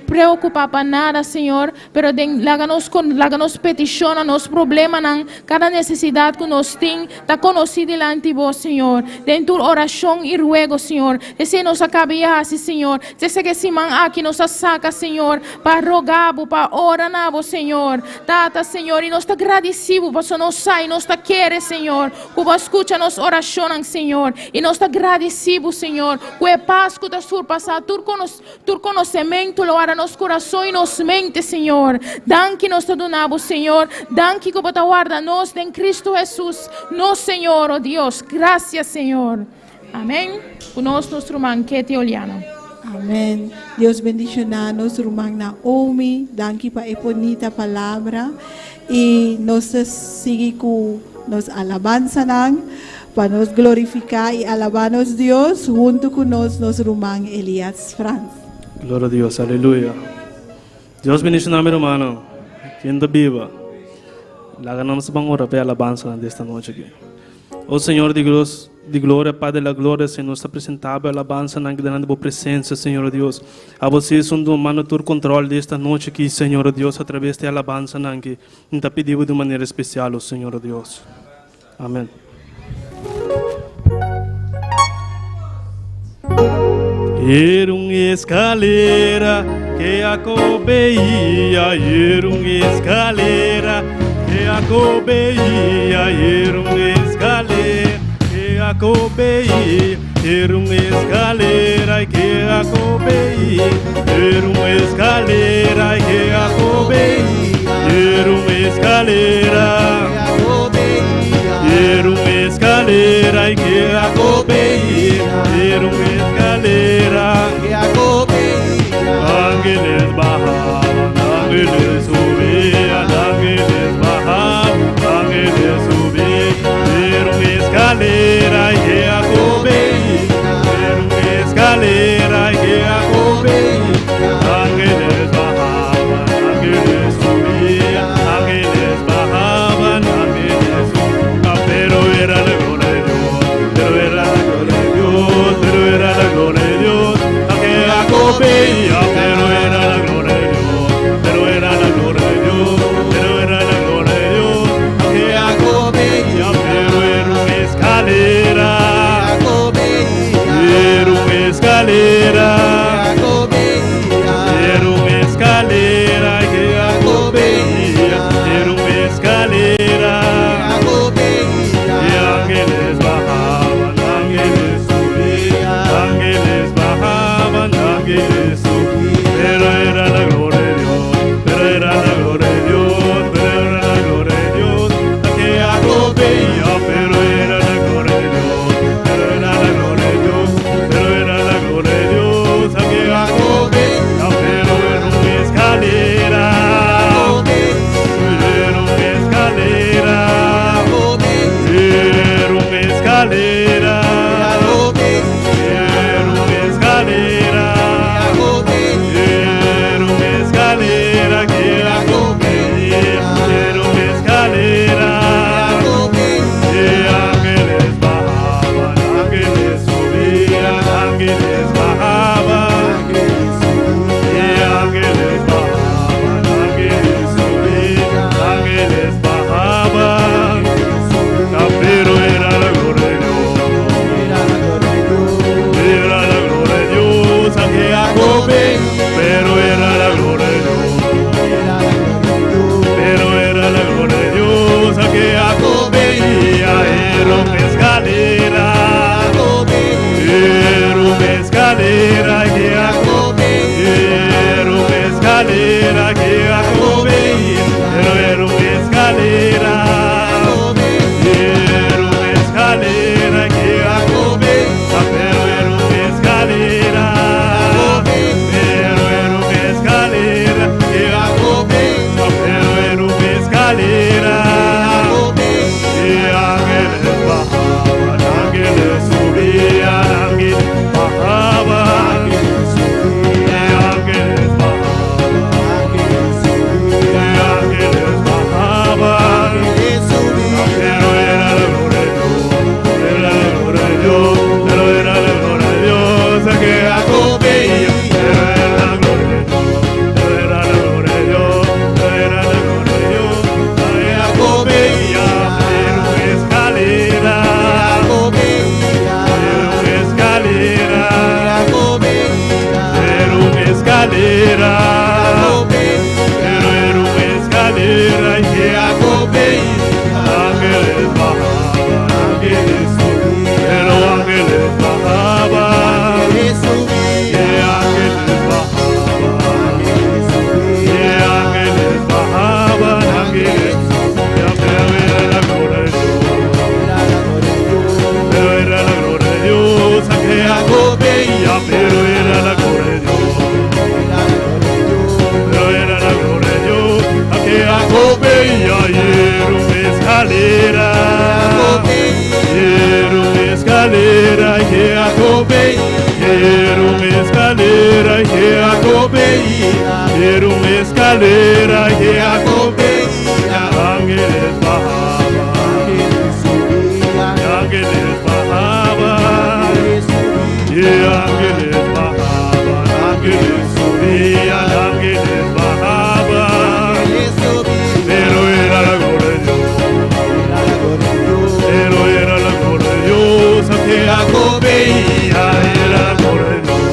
preokupa pa nada Señor, pero den laga nos laga nos petishonnan, nos problemanan, kada nesesidat ku nos tin ta konosí dilanti bo Señor. Den tur orashon i ruego Señor. Esei nos a kaba i hasi Señor. Desde ke siman aki nos a saka Señor pa roga bo, pa ora na bo Señor. Tata, Señor, i nos ta gradisí bo pasobra nos sa i nos ta kere, Señor, ku bo a skucha nos orashonnan, Señor. I nos ta gradisí bo, Señor, ku e pas ku ta surpasá tur tur konosementu lo warda nos kurason i nos mente, Señor. Danki nos ta duna bo, Señor. Danki ku bo ta warda nos den Kristu Hesus, nos Señor, o Dios. Grasias, Señor. Amén. Ku nos, nos ruman Ketty Oliana. Amèn. Dios bendishoná nos ruman Naomi. Danki pa e bunita palabra. I nos ta sigui ku nos alabansanan pa nos glorifiká i alabá nos Dios huntu ku nos nos ruman Elias Frans. Gloria a Dios, aleluya. Dios bendishoná mi rumannan. Ken ta biba? Laga nos ban ora pa e alabansanan di esta nochi aki. O Señor di Dios, di gloria, Padre di la gloria, Señor, nos ta presentá bo e alabansanan aki delante bo presencia, Señor Dios. Abo si esun domando tur control di esta nochi aki, Señor Dios, a traves di e alabansanan aki. Mi ta pidi bo di un manera especial, o Señor Dios. Amen. Era un escalera que Jacob veía, era un escalera que Jacob veía, era un escalera que Jacob veía, era un escalera que Jacob veía, era un escalera que Jacob veía, era un escalera. Era un escalera que Jacob veía, era un escalera. Ángeles bajaban, ángeles subían, ángeles bajaban, ángeles subían. Era una escalera que Jacob veía, era una escalera que Jacob veía. Ángeles bajaban, ángeles subían, ángeles bajaban, ángeles subían. Pero era la gloria de Dios, pero era la gloria de Dios, pero era la gloria de Dios, la que Jacob veía, pero era la gloria de Dios, pero era la gloria de Dios, pero era la gloria de Dios, la que Jacob veía, pero era una escalera, era una escalera, era una escalera que Jacob veía, era una escalera. Y ángeles bajaban, ángeles subían, ángeles bajaban, ángeles subían. Pero era la gloria de Dios, pero era la gloria de Dios, pero era la gloria de Dios, la que Jacob veía, pero era la gloria de Dios, pero era la gloria de Dios, pero era la gloria de Dios, la que Jacob veía, pero era una escalera, era una escalera. Era una escalera, era una escalera, era una escalera que Jacob veía, era una escalera. Y ángeles bajaban, ángeles subían, ángeles bajaban. Y ángeles bajaban, ángeles subían, ángeles bajaban. Ah, pero era la gloria de Dios. Era la gloria de Dios, a que Jacob veía, pero era la gloria de Dios. Pero era la gloria de Dios, a que Jacob veía, era una escalera. Era una escalera que Jacob era una escalera que Jacob veía, pero era una escalera. Era una escalera que Jacob veía, pero era una escalera. Pero era una escalera que Jacob veía, pero era una escalera. Y ángeles bajaban, ángeles subían, ángeles bajaban. Y ángeles bajaban, y ángeles bajaban. Pero era la gloria de Dios, era la gloria de Dios, pero era la gloria de Dios, que Jacob veía, pero era la gloria de Dios, pero era la gloria de Dios, pero era la gloria de Dios, que Jacob veía, era una escalera, era una escalera, era una escalera, pero era una escalera y que Jacob veía, ángeles bajaban, ángeles subían, pero ángeles bajaban, y ángeles bajaban, y ángeles bajaban, ángeles subían, pero era la gloria de Dios, pero era la gloria de Dios, a que Jacob veía, pero era la gloria. veía era una escalera. Era una escalera que Jacob Era una escalera que Jacob Era una escalera que Jacob Ángeles bajaban, ángeles bajaban, y ángeles bajaban, ángeles subían, ángeles bajaban. Pero era la gloria de Dios, pero era la gloria de Dios que Jacob veía, era la gloria de Dios.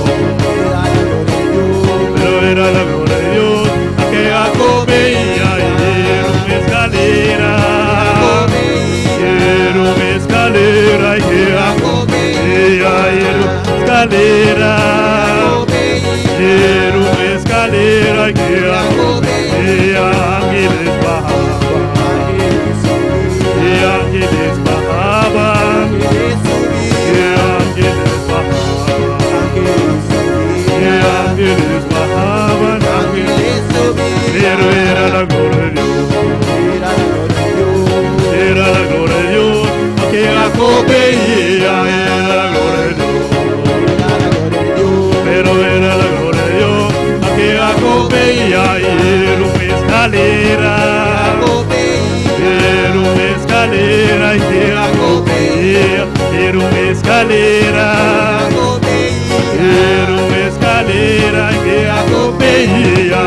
Pero era la gloria de Dios que Jacob veía, era una escalera, era una escalera que Jacob veía, era una escalera, era una escalera que Jacob veía, ángeles bajaban, y ángeles bajaban, y ángeles bajaban, y ángeles bajaban, ángeles, pero era la gloria de Dios, era la gloria de Dios, que Jacob veía, era la gloria de Dios, pero era la gloria de Dios, que Jacob veía, era una escalera, era una escalera, que Jacob veía, era una escalera, era una escalera que Jacob veía.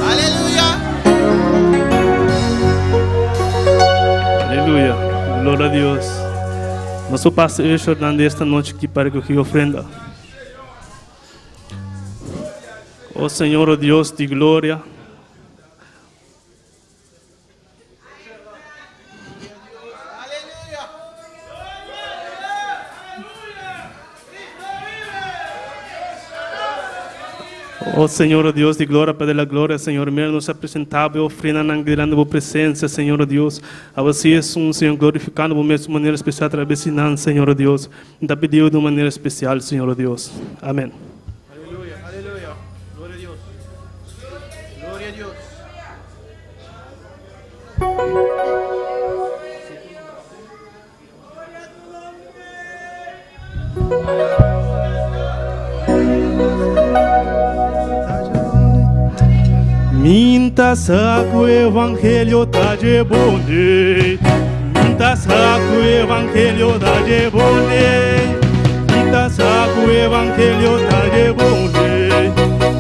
Aleluya. Aleluya, gloria a Dios. Nosso pastor Hernando esta noite aqui para que ofrenda. Oh Senhor, oh Deus de glória. Oh Senhor, oh Deus de glória, Pai da glória, Senhor, mesmo nos apresentava e ofrenda na grande boa presença, Senhor, oh Deus. A você, um Senhor, glorificando de mesma maneira especial, através de nós, Senhor, oh Deus. Nos pediu de uma maneira especial, Senhor, oh Deus. Amém. Aleluya, aleluya. Gloria a Dios. Gloria a Dios. Minta saco evangelho tá de bonde. Minta saco evangelho tá de bonde. Minta saco evangelho tá de bonde.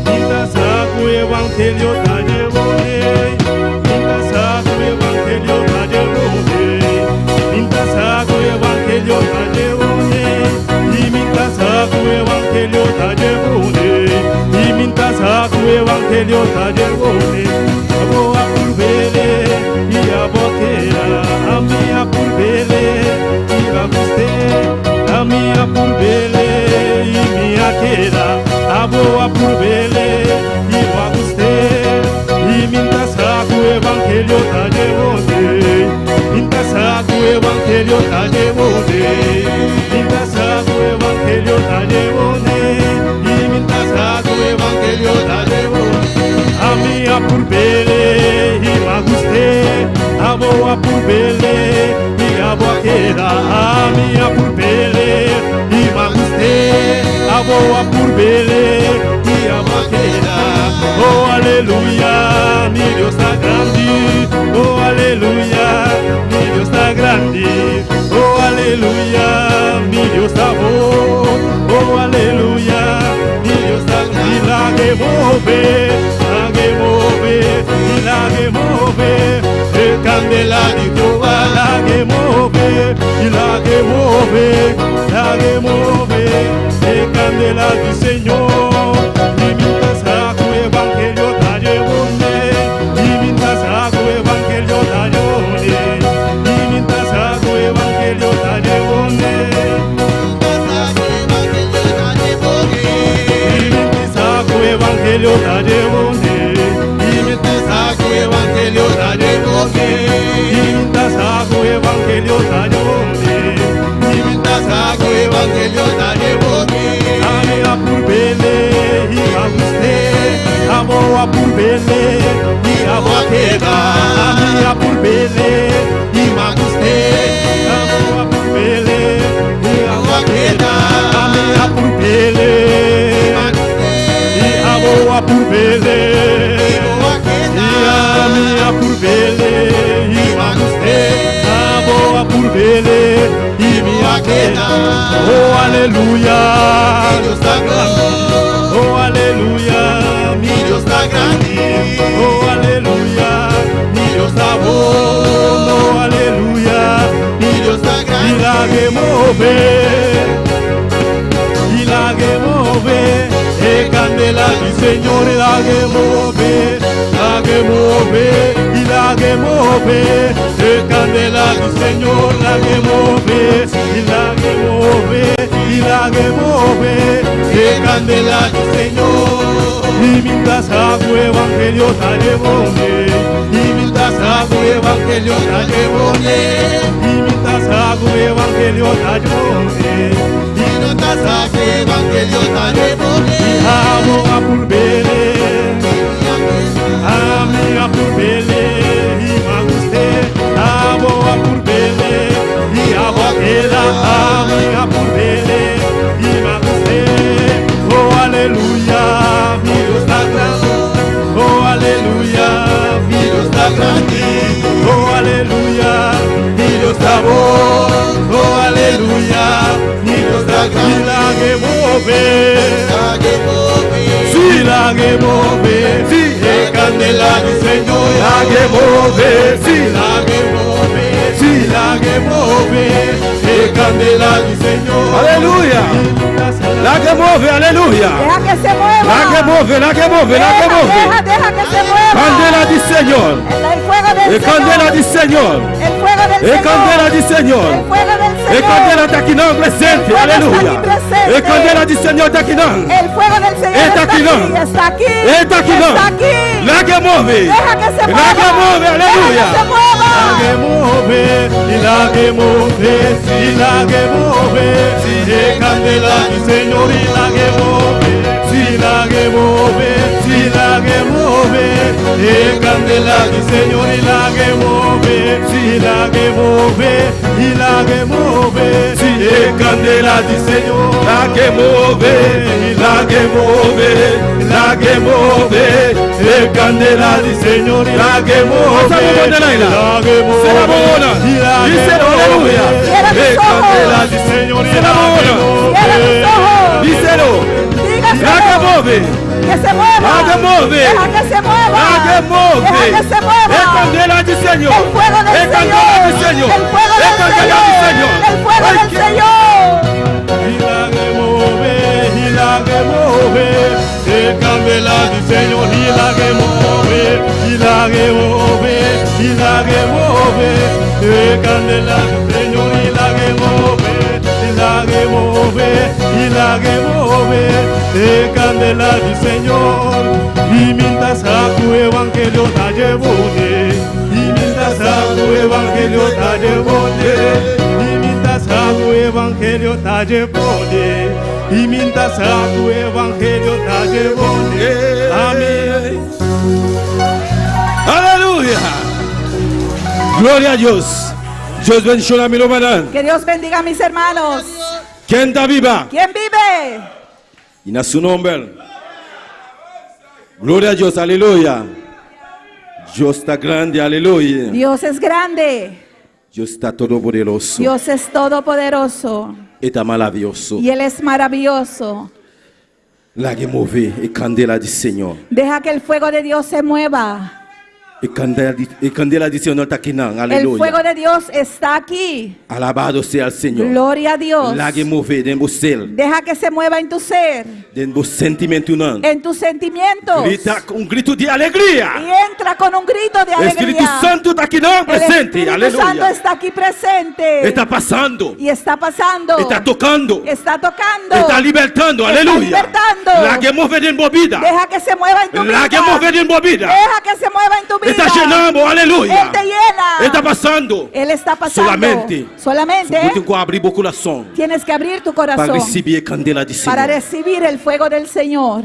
Minta saco evangelho tá de bonde. Minta saco evangelho tá de bonde. Minta saco evangelho tá de bonde. E minta saco evangelho tá de bonde. E minta saco evangelho tá de bonde. A boa por vele e a boqueira. A minha por vele e a você. A minha por vele e minha queira. A boa por vele e a você. E minta saco evangelho tá de bonde. Minta saco evangelho tá de bonde. Minta saco evangelho tá de bonde. E minta saco evangelho tá de bonde. A minha por bele e maguste. A boa por bele e a boqueira. A minha por bele e maguste. A boa por bele e a boqueira. Oh aleluia, mi Deus tá grande. Oh aleluia, mi Deus tá grande. Oh aleluia, mi Deus tá bom. Oh aleluia, mi Deus tá grande. Milagre move, milagre move, milagre move. E candela de Jehová, milagre move, milagre move, milagre move. E candela do Senhor. E minta saco evangelho tá de bonde. E minta saco evangelho tá de bonde. E minta saco evangelho tá de bonde. E minta saco evangelho tá de bonde. E minta saco evangelho tá de bonde. E minta saco evangelho tá de bonde. E minta saco evangelho tá de bonde. A minha Y mi a keda. Oh aleluya, mi Dios ta grandi. Oh aleluya, mi Dios ta grandi. Oh aleluya, mi Dios ta bon. Oh aleluya, mi Dios ta grandi. Y lag'e move, y lag'e move, e candela di Señor, lag'e move, lag'e move, y lag'e move, e candela di Señor, lag'e move, y lag'e move, y lag'e move, e candela di Señor. Y mi ta sa cu evangelio ta yebone, y mi ta sa cu evangelio ta yebone, y mi ta sa cu evangelio ta yebone, y mi ta sa cu evangelio ta yebone. Y amo a purbele, ami a purbele, y m'a gust'e, amo a purbele, y abo a keda, ami a purbele, y m'a gust'e. Oh aleluya, mi Dios ta grandi. Oh aleluya, mi Dios ta grandi. Oh aleluya, mi Dios ta bon. Oh aleluya, mi Dios ta grandi. Y lag'e move, si lag'e move, si e candela di Señor, lag'e move, si lag'e move, si lag'e move, e candela di Señor. Aleluya. Lag'e move, aleluya. Deja que se mueva. Lag'e move, lag'e move, lag'e Deja, move. deja, deja que se mueva. Candela di Señor. El fuego del E candela Señor. di Señor. El fuego del E Señor. candela di Señor. El fuego del Señor. E candela ta akinan presente, El fuego está aleluya. aquí presente. E candela di Señor ta akinan. El fuego del Señor Está está aquí, aquí, no. está aquí. E ta akinan. Está aquí. Lag'e move. Deja que se mueva. Lag'e move, aleluya. Deja que se mueva. Lag'e move, y lag'e move, y lag'e move, e candela di Señor, y lag'e move, si lag'e move, si lag'e move, e candela di Señor, y lag'e move, si lag'e move, y lag'e move, e candela di Señor, Lag'e move, lag'e move, lag'e move, e candela di Señor, lag'e move, lag'e move, Será bona. Díselo, aleluya. Cierra tus E candela ojos. di Señor, Será bona. Cierra tus ojos. Díselo. Dígaselo. Lag'e move. Que se mueva. Lag'e move. Deja que se mueva. Lag'e move. Deja que se mueva. E candela di Señor. El fuego del E candela di Señor. Señor. El fuego E del candela di Señor. Señor. El fuego Ay, del Señor. Y lag'e move, y lag'e move, e candela di Señor, y lag'e move, y lag'e move, y lag'e move, e candela di Señor, y lag'e move, y lag'e move, y lag'e move, e candela di Señor, y mi ta sa cu evangelio ta yebone, y mi ta sa cu evangelio ta yebone, y mi ta sa cu evangelio ta yebone, y mi ta sa cu evangelio ta yebone. Amén. Aleluya. Gloria a Dios. Dios bendiciona mi rumannan. Que Dios bendiga a mis hermanos. Ken ta biba? ¿Quién vive? Y na su nomber. Gloria a Dios, aleluya. Dios ta grandi, aleluya. Dios es grande. Dios ta todopoderoso. Dios es todopoderoso. E ta maravioso. Y Él es maravilloso. Lag'e move e candela di Señor. Deja que el fuego de Dios se mueva. E candela di, e candela di Señor ta akinan, El aleluya. fuego de Dios está aquí. Alabado sea el Señor. Gloria a Dios. Lag'e move den bo ser, Deja que se mueva en tu ser, den bo sentimentonan. en tus sentimientos. Grita cu un grito di alegria. Y entra con un grito de Espíritu alegría. Santo ta akinan El presente, Espíritu aleluya. Santo está aquí presente. E ta pasando, Y está pasando. e ta tocando, Está tocando. e ta libertando, Está aleluya. libertando. Lag'e move den bo bida. Deja que se mueva en tu vida. Lag'e move den bo bida. Deja que se mueva en tu vida. E ta yenando, aleluya. Él te llena. E ta pasando. Él está pasando. Solamente. Solamente Bo tin cu habri bo curason tienes que abrir tu pa corazón ricibi e candela di para Señor. recibir el fuego del Señor.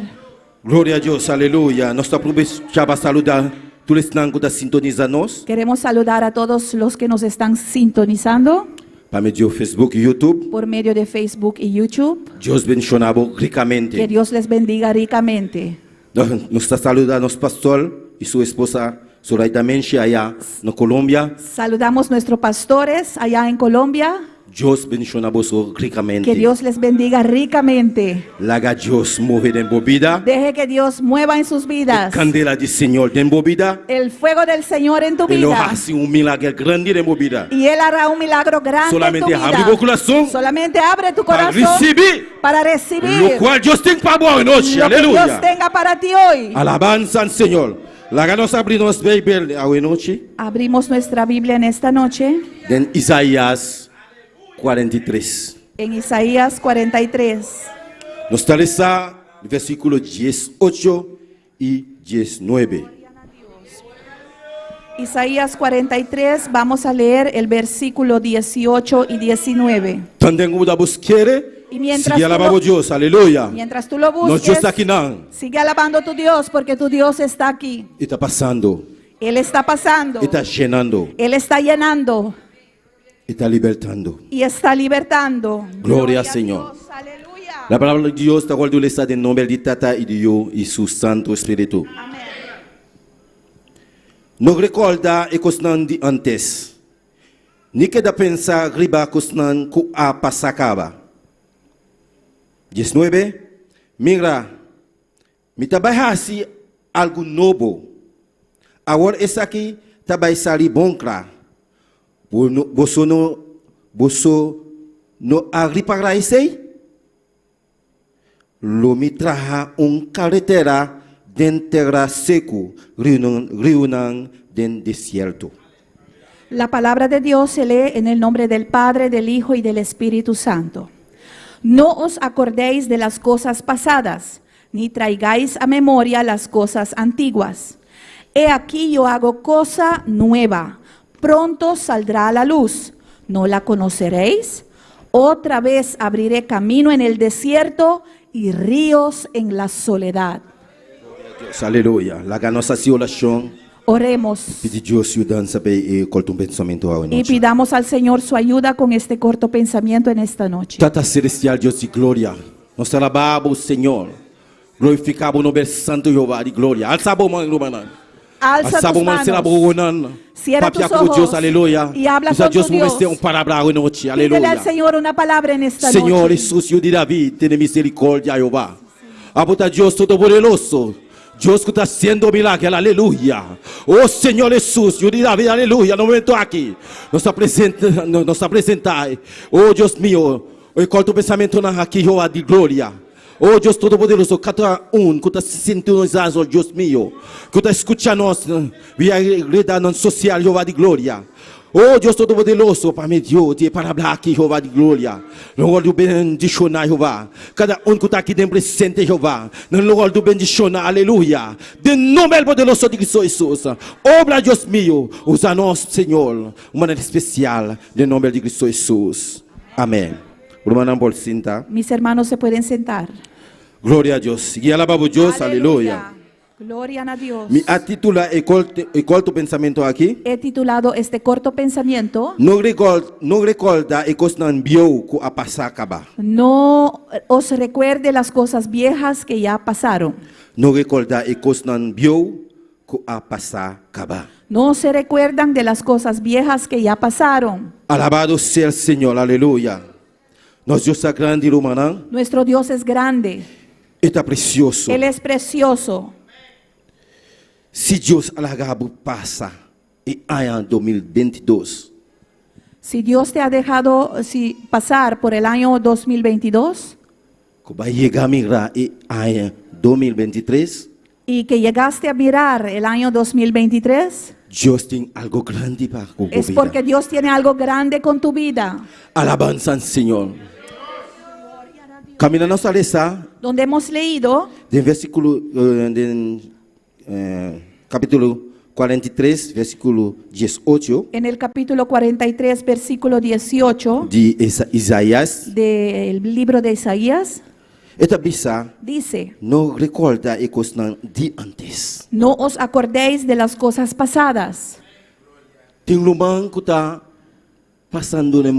Gloria a Dios, aleluya. Nos ta aprovecha pa saluda tur esnan cu ta sintonisa nos Queremos saludar a todos los que nos están sintonizando pa medio Facebook y YouTube. por medio de Facebook y YouTube. Dios bendiciona bo ricamente. Que Dios les bendiga ricamente. Nos ta saludando nos pastor y su esposa Zoraida Menchi aya na Colombia. Saludamos nuestros pastores allá en Colombia. Dios bendiciona boso ricamente. Que Dios les bendiga ricamente. Laga Dios move den bo bida. Deje que Dios mueva en sus vidas. E candela di Señor den bo bida. El fuego del Señor en tu E lo vida. haci un milager grandi den bo bida. Y Él hará un milagro grande Solamente en tu habri vida. bo curason. Solamente abre tu Pa corazón ricibi. para recibir Locual Dios tin pa bo anochi. lo que Aleluya. Dios tenga para ti hoy. Alabanza al Señor. Laga nos habri nos Bijbel awe nochi. Abrimos nuestra Biblia en esta noche. Den Isaías 43. En Isaías 43. Nos ta lesa versículo 18 y 19. Isaías 43, vamos a leer el versículo 18 y 19. Tanten ku bo ta busk'é, Y mientras sigui tú alabá lo- bo Dios, aleluya. Mientras tú lo Nos busques, Dios ta akinan. sigue alabando a tu Dios porque tu Dios está aquí. E ta pasando. Él está pasando. E ta yenando. Él está llenando E ta libertando. y está libertando. Gloria al Señor. Dios, aleluya. La palabra di Dios ta wòrdu lesá den nòmber di Tata i di Yu i su Santu Spiritu. Amén. No rekòrda e kosnan di ántes, ni keda pensa riba kosnan ku a pasa kaba. 19, Mira, mi ta bai hasi algu nobo. Awor esaki ta bai sali bon kla. Bo no, boso no, boso no a ripará esei? Lo mi traha un karetera den tera seku, riunan den desierto. La palabra de Dios se lee en el nombre del Padre, del Hijo y del Espíritu Santo. No os acordéis de las cosas pasadas, ni traigáis a memoria las cosas antiguas. He aquí yo hago cosa nueva, pronto saldrá a la luz. ¿No la conoceréis? Otra vez abriré camino en el desierto y ríos en la soledad. Dios, aleluya. Laga nos hasi orashon. Oremos. Pidi Dios yudansa pa e korto pensamentu awe Y nochi. pidamos al Señor su ayuda con este corto pensamiento en esta noche. Tata Celestial, Dios di gloria, nos ta alabá Bo, Señor. Glorifiká Bo nomber santu, Jehová di gloria. Alsa bo man, rumannan. Alza Alsa tus bo man, sera manos. bo wowonan. Cierra Papia tus ku bo Dios, ojos aleluya. y habla Bisa con Dios tu bo Dios. mester un palabra awe nochi, Pídele aleluya. al Señor una palabra en esta Señor noche. Jesús, Yu di David, tene misericordia, Jehová. Abo ta Dios Todopoderoso, Dios ku ta hasiendo milager, aleluya. Oh Señor Jesús, Yu di David, aleluya, na momento aki, nos ta presenta, nos ta presenta, oh Dios mio, e korto pensamentonan aki, Jehová di gloria. Oh Dios Todopoderoso, kada un ku ta sintonisa, oh Dios mio, ku ta skucha nos via redanan sosial, Jehová di gloria. O Dios Todopoderoso, pa medio di e palabra aki, Jehová di gloria, lo wòrdu bendishoná, Jehová. Kada un ku ta aki den presente, Jehová, nan lo wòrdu bendishoná, aleluya. Den nomber poderoso di Cristo Hesus. Obra, Dios mio, usa nos, Señor, un manera spesial, den nomber di Cristo Hesus. Amèn. Rumannan por sinta. Mis hermanos se pueden sentar. Gloria a Dios. Sigui alabá bo Dios, aleluya. Gloria a Dios. Mi a titula e e corto pensamiento aki. He titulado este corto pensamiento. No no recorda e cosnan bieu cu a pasa caba. No os recuerde las cosas viejas que ya pasaron. No recorda e cosnan bieu cu a pasa caba. No se recuerdan de las cosas viejas que ya pasaron. Alabado sea el Señor, aleluya. Nos Dios ta grandi, rumannan. Nuestro Dios es grande. E ta precioso. Él es precioso. Si Dios a laga bo pasa e aña 2022. Si Dios te ha dejado si, pasar por el año 2022. Ku bo a yega mira e aña 2023. Y que llegaste a mirar el año 2023. Dios tin algo grandi pa ku bo Es bida. porque Dios tiene algo grande con tu vida. Alabanza al Señor. Camina nos a lesa. Donde hemos leído. Den versículo, den capítulo 43, versículo 18. En el capítulo 43, versículo 18. Di Isaías. Del libro de Isaías. E ta bisa. Dice. No recorda e cosnan di antes. No os acordéis de las cosas pasadas. Tin ruman cu ta pasando den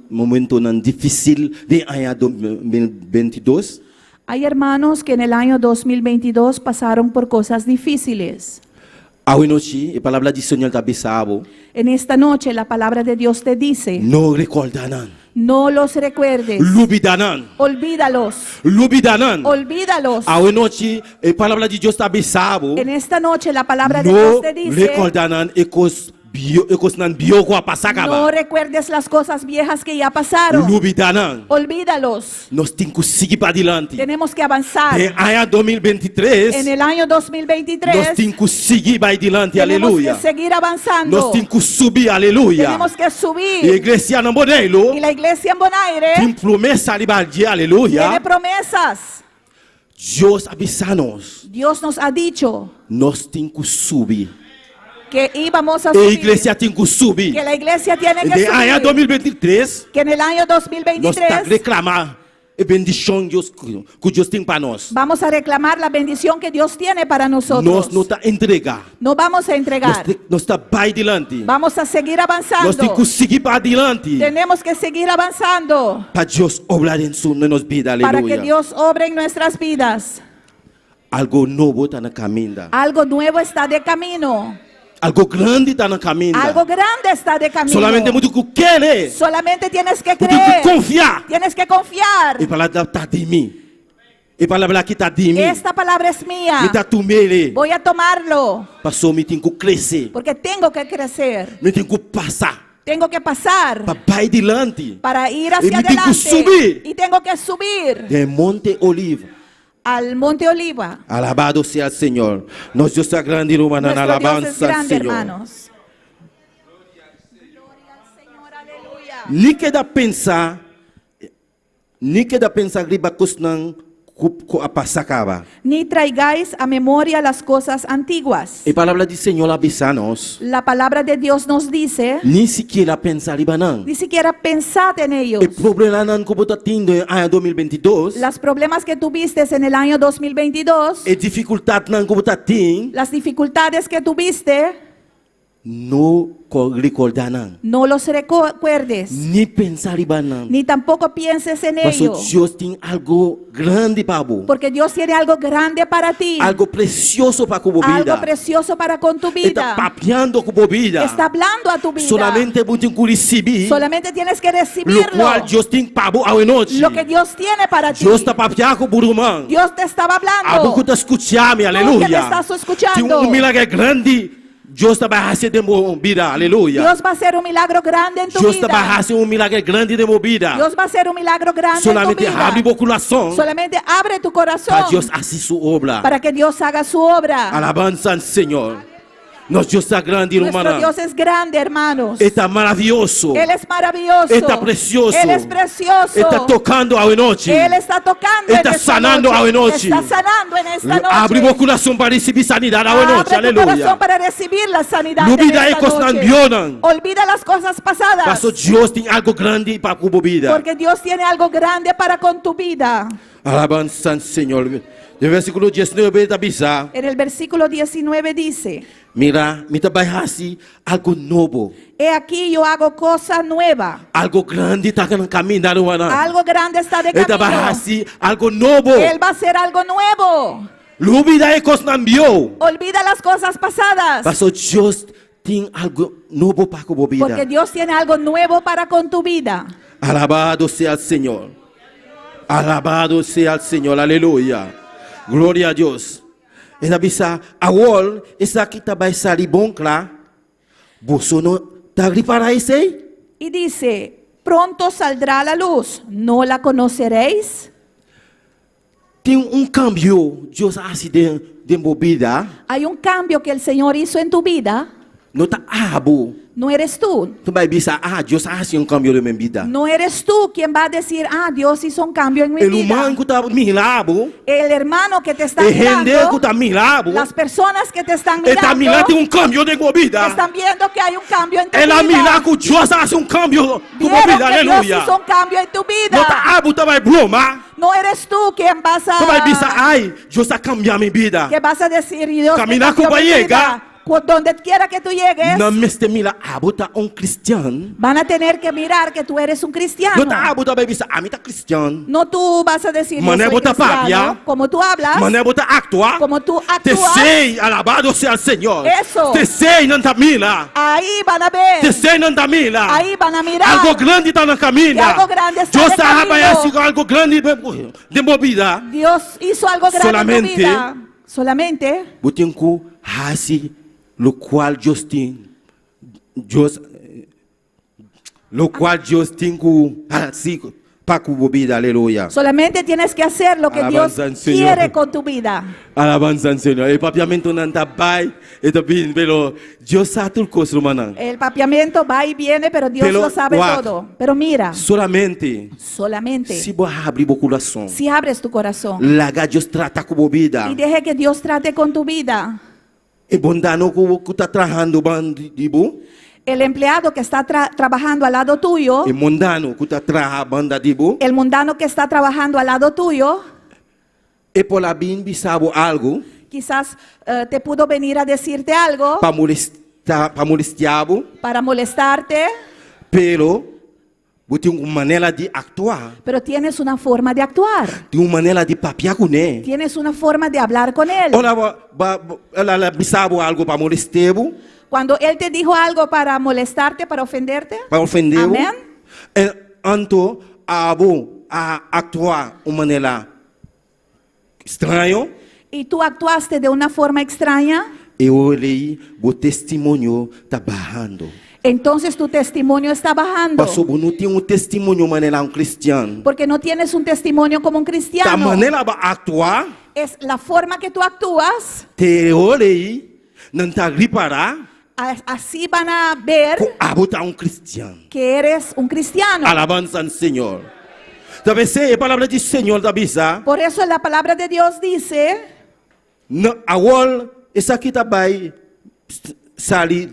momentonan dificil den aña 2022. Hay hermanos que en el año 2022 pasaron por cosas difíciles. Awe nochi e palabra di Señor ta bisa abo. En esta noche la palabra de Dios te dice. No recorda nan. No los recuerdes. Lubidá nan. Olvídalos. Lubidá nan. Olvídalos. Awe nochi e palabra di Dios ta bisa bo. En esta noche la palabra de No Dios te dice. rekordá nan e kos bio, e kosnan bieu ku a pasa kaba. No recuerdes las cosas viejas que ya pasaron. Lubidá nan. Olvídalos. Nos tin ku sigui padilanti. Tenemos que avanzar. Den aña 2023, En el año 2023 nos tin ku sigui bai dilanti, tenemos aleluya. que seguir avanzando. Nos tin ku subi, aleluya. Tenemos que subir. E iglesia na Boneiru Y la iglesia en Bonaire tin promesa riba dje, aleluya. tiene promesas. Dios a bisa nos. Dios nos ha dicho. Nos tin ku subi. Que íbamos a E subir. iglesia tin ku subi. Que la iglesia tiene que Den aña subir. 2023, Que en el año nos ta 2023 reklamá e bendishon Dios ku Dios tin pa nos. vamos a reclamar la bendición que Dios tiene para nosotros. Nos no ta entregá. No vamos a entregar. Nos ta bai dilanti. Vamos a seguir avanzando. Nos tin ku sigui padilanti. Tenemos que seguir avanzando. Pa Dios obra den su den nos bida, Para aleluya. que Dios obre en nuestras vidas. Algo nobo ta na kaminda. Algo nuevo está de camino. Algo grandi ta na kaminda. Algo grande está de camino. Solamente bo tin ku kere. Solamente tienes que Bo tin ku creer. konfia. Tienes que confiar. E palabra ta di mi. E palabra aki ta di mi. Esta palabra es mía. Mi ta tum'é. Voy a tomarlo. Paso mi tin ku krese. Porque tengo que crecer. Mi tin ku pasa. Tengo que pasar. Pa bai dilanti. Para ir I hacia mi tin ku adelante. subi. Y tengo que subir. Den Monte Oliva. Al Monte Oliva. Alabado sea Señor. Nos Dios ta grandi, rumannan. Nuestro Dios es Alabansa al grande, Señor. hermanos. Ni keda pensa, ni keda pensa riba kosnan ku ku a pasa kaba. Ni traigáis a memoria las cosas antiguas. E palabra di Señor a bisa nos. La palabra de Dios nos dice. Ni sikiera pensa riba nan. Ni siquiera pensad en ellos. E problemanan ku bo ta tin den aña 2022. Las problemas que tuviste en el año 2022. E difikultatnan ku bo ta tin. Las dificultades que tuviste. No rekordá nan. No los recuerdes. Ni pensa riba nan. Ni tampoco pienses en Paso ello. Dios tin algo grandi pa bo. Porque Dios tiene algo grande para ti. Algo presioso pa ku bo Algo bida. precioso para con tu E ta vida. papiando ku bo bida. Está hablando a tu vida. Solamente bo tin ku risibí. Solamente tienes que Lo recibirlo. kual Dios tin pa bo awe nochi. Lo que Dios tiene para ti. Dios ta papia ku bo ruman. Dios te estaba hablando. Abo ku ta skucha mi, Tú que me aleluya. estás escuchando. Tin un milager grandi Dios ta bai hasi den bo bida, aleluya. Dios va a hacer un milagro grande en tu Dios ta bai vida. hasi un milager grandi den bo bida. Dios va a hacer un milagro grande en tu Solamente vida. habri bo kurason Solamente abre tu corazón pa Dios hasi su obra. para que Dios haga su obra. Alabansa al Señor. Nos Dios ta grandi, Nuestro rumannan. Dios es grande, hermanos. E ta maravioso. Él es maravilloso. E ta presioso. Él es precioso. E ta tokando awe nochi. Él está tocando en E ta esta sanando noche. awe nochi. Está sanando en esta noche. Habri bo kurason pa risibí sanidat awe nochi. Abre tu Aleluya. corazón para recibir la sanidad en Lubidá esta e kosnan noche. bieunan. Olvida las cosas pasadas. Paso Dios tin algo grandi pa ku bo bida. Porque Dios tiene algo grande para con tu vida. Alabansa al Señor. Den versíkulo diesnuebe ta bisa. En el versículo 19 dice. Mira, mi ta bai hasi algo nobo. He aquí yo hago cosa nueva. Algo grandi ta na kaminda, rumannan. Algo grande está de E ta bai camino. hasi algo nobo. Él va a hacer algo nuevo. Lubidá e kosnan bieu. Olvida las cosas pasadas. Paso Dios tin algo nobo pa ku bo bida. Porque Dios tiene algo nuevo para con tu vida. Alabado sea el Señor. Alabado sea el Señor. Aleluya. Gloria a Dios. E ta bisa, Awor esaki ta bai sali bon kla, boso no ta ripará esei? Y dice, Pronto saldrá a la luz, ¿no la conoceréis? Tin un kambio Dios a hasi den den bo bida. Hay un cambio que el Señor hizo en tu vida. No ta abo. No eres tú. Ta bai bisa, ah, Dios a hasi un kambio den mi bida. No eres tú quien va a decir, ah, Dios hizo un cambio en mi E vida. ruman ku ta mira bo. El hermano que te está E hende mirando. ku ta mira bo. Las personas que te están E ta mirando. mira tin un kambio den bo bida. Están viendo que hay un cambio en tu El a vida. mira ku Dios a hasi un kambio ku bo Vieron bida. que Dios Aleluya. hizo un cambio en tu vida. No ta abo ta bai broma. No eres tú quien vas a Ta bai bisa, ai, Dios a kambia mi bida. Que vas a decir, Dios me Kaminda ku cambió bo a mi yega. vida. Donde quiera que tú llegues, Nan mester mira abo ta un kristian. Van a tener que mirar que tú eres un cristiano. No ta abo ta bai bisa ami ta kristian. No tú vas a decir yo Manera soy bo ta cristiano. papia. Como tú hablas, Manera bo ta aktua. Como tú actúas. T'esei, alabado sea el Señor. Eso. T'esei nan ta mira. Ahí van a ver. T'esei nan ta mira. Ahí van a mirar. Algo grandi ta na kaminda. Que algo grande está Dios de ta camino. haba hasi algo grandi den bo bida. Dios hizo algo grande en tu Solamente- vida. Solamente Bo tin ku hasi lokual Dios tin Dios lokual Dios tin ku hasi pa ku bo bida. Aleluya. Solamente tienes que hacer lo que Dios Alabanza al Señor. quiere con tu vida. Alabansa al Señor. E papiamentunan ta bai, e ta bin, pero Dios sa tur kos, rumannan. El papiamento va y viene, pero Dios Pero, lo sabe wak. todo. Pero mira, Solamente solamente si bo habri bo kurason, si abres tu corazón laga Dios trata ku bo bida. y deje que Dios trate con tu vida. E mundano ku ta trahando banda di bo, El empleado que está trabajando al lado tuyo, e mundano ku ta traha banda di bo, el mundano que está trabajando al lado tuyo, e por a bin bisa bo algu quizás te pudo venir a decirte algo pa molestá, pa molestiá bo, para molestarte, pero bo tin un manera di aktua, pero tienes una forma de actuar. Tin un manera di papia kuné. Tienes una forma de hablar con él. Ora ba, ba, el a bisa bo algu pa molestiá bo, Cuando él te dijo algo para molestarte, para ofenderte, pa ofendé bo, Amén. Anto abo a aktua un manera straño, Y tú actuaste de una forma extraña, e ora ei bo testimonio ta bahando. Entonces tu testimonio está bajando. Paso bo no tin un testimonio manera un kristian. Porque no tienes un testimonio como un Ta cristiano. manera bo a aktua, Es la forma que tú actúas, te ora ei nan ta ripará así van a ver ku abo ta un kristian. Que eres un cristiano. Alabansa na Señor. Ta p'esei e palabra di Señor ta bisa, Por eso la palabra de Dios dice, Na awor esaki ta bai sali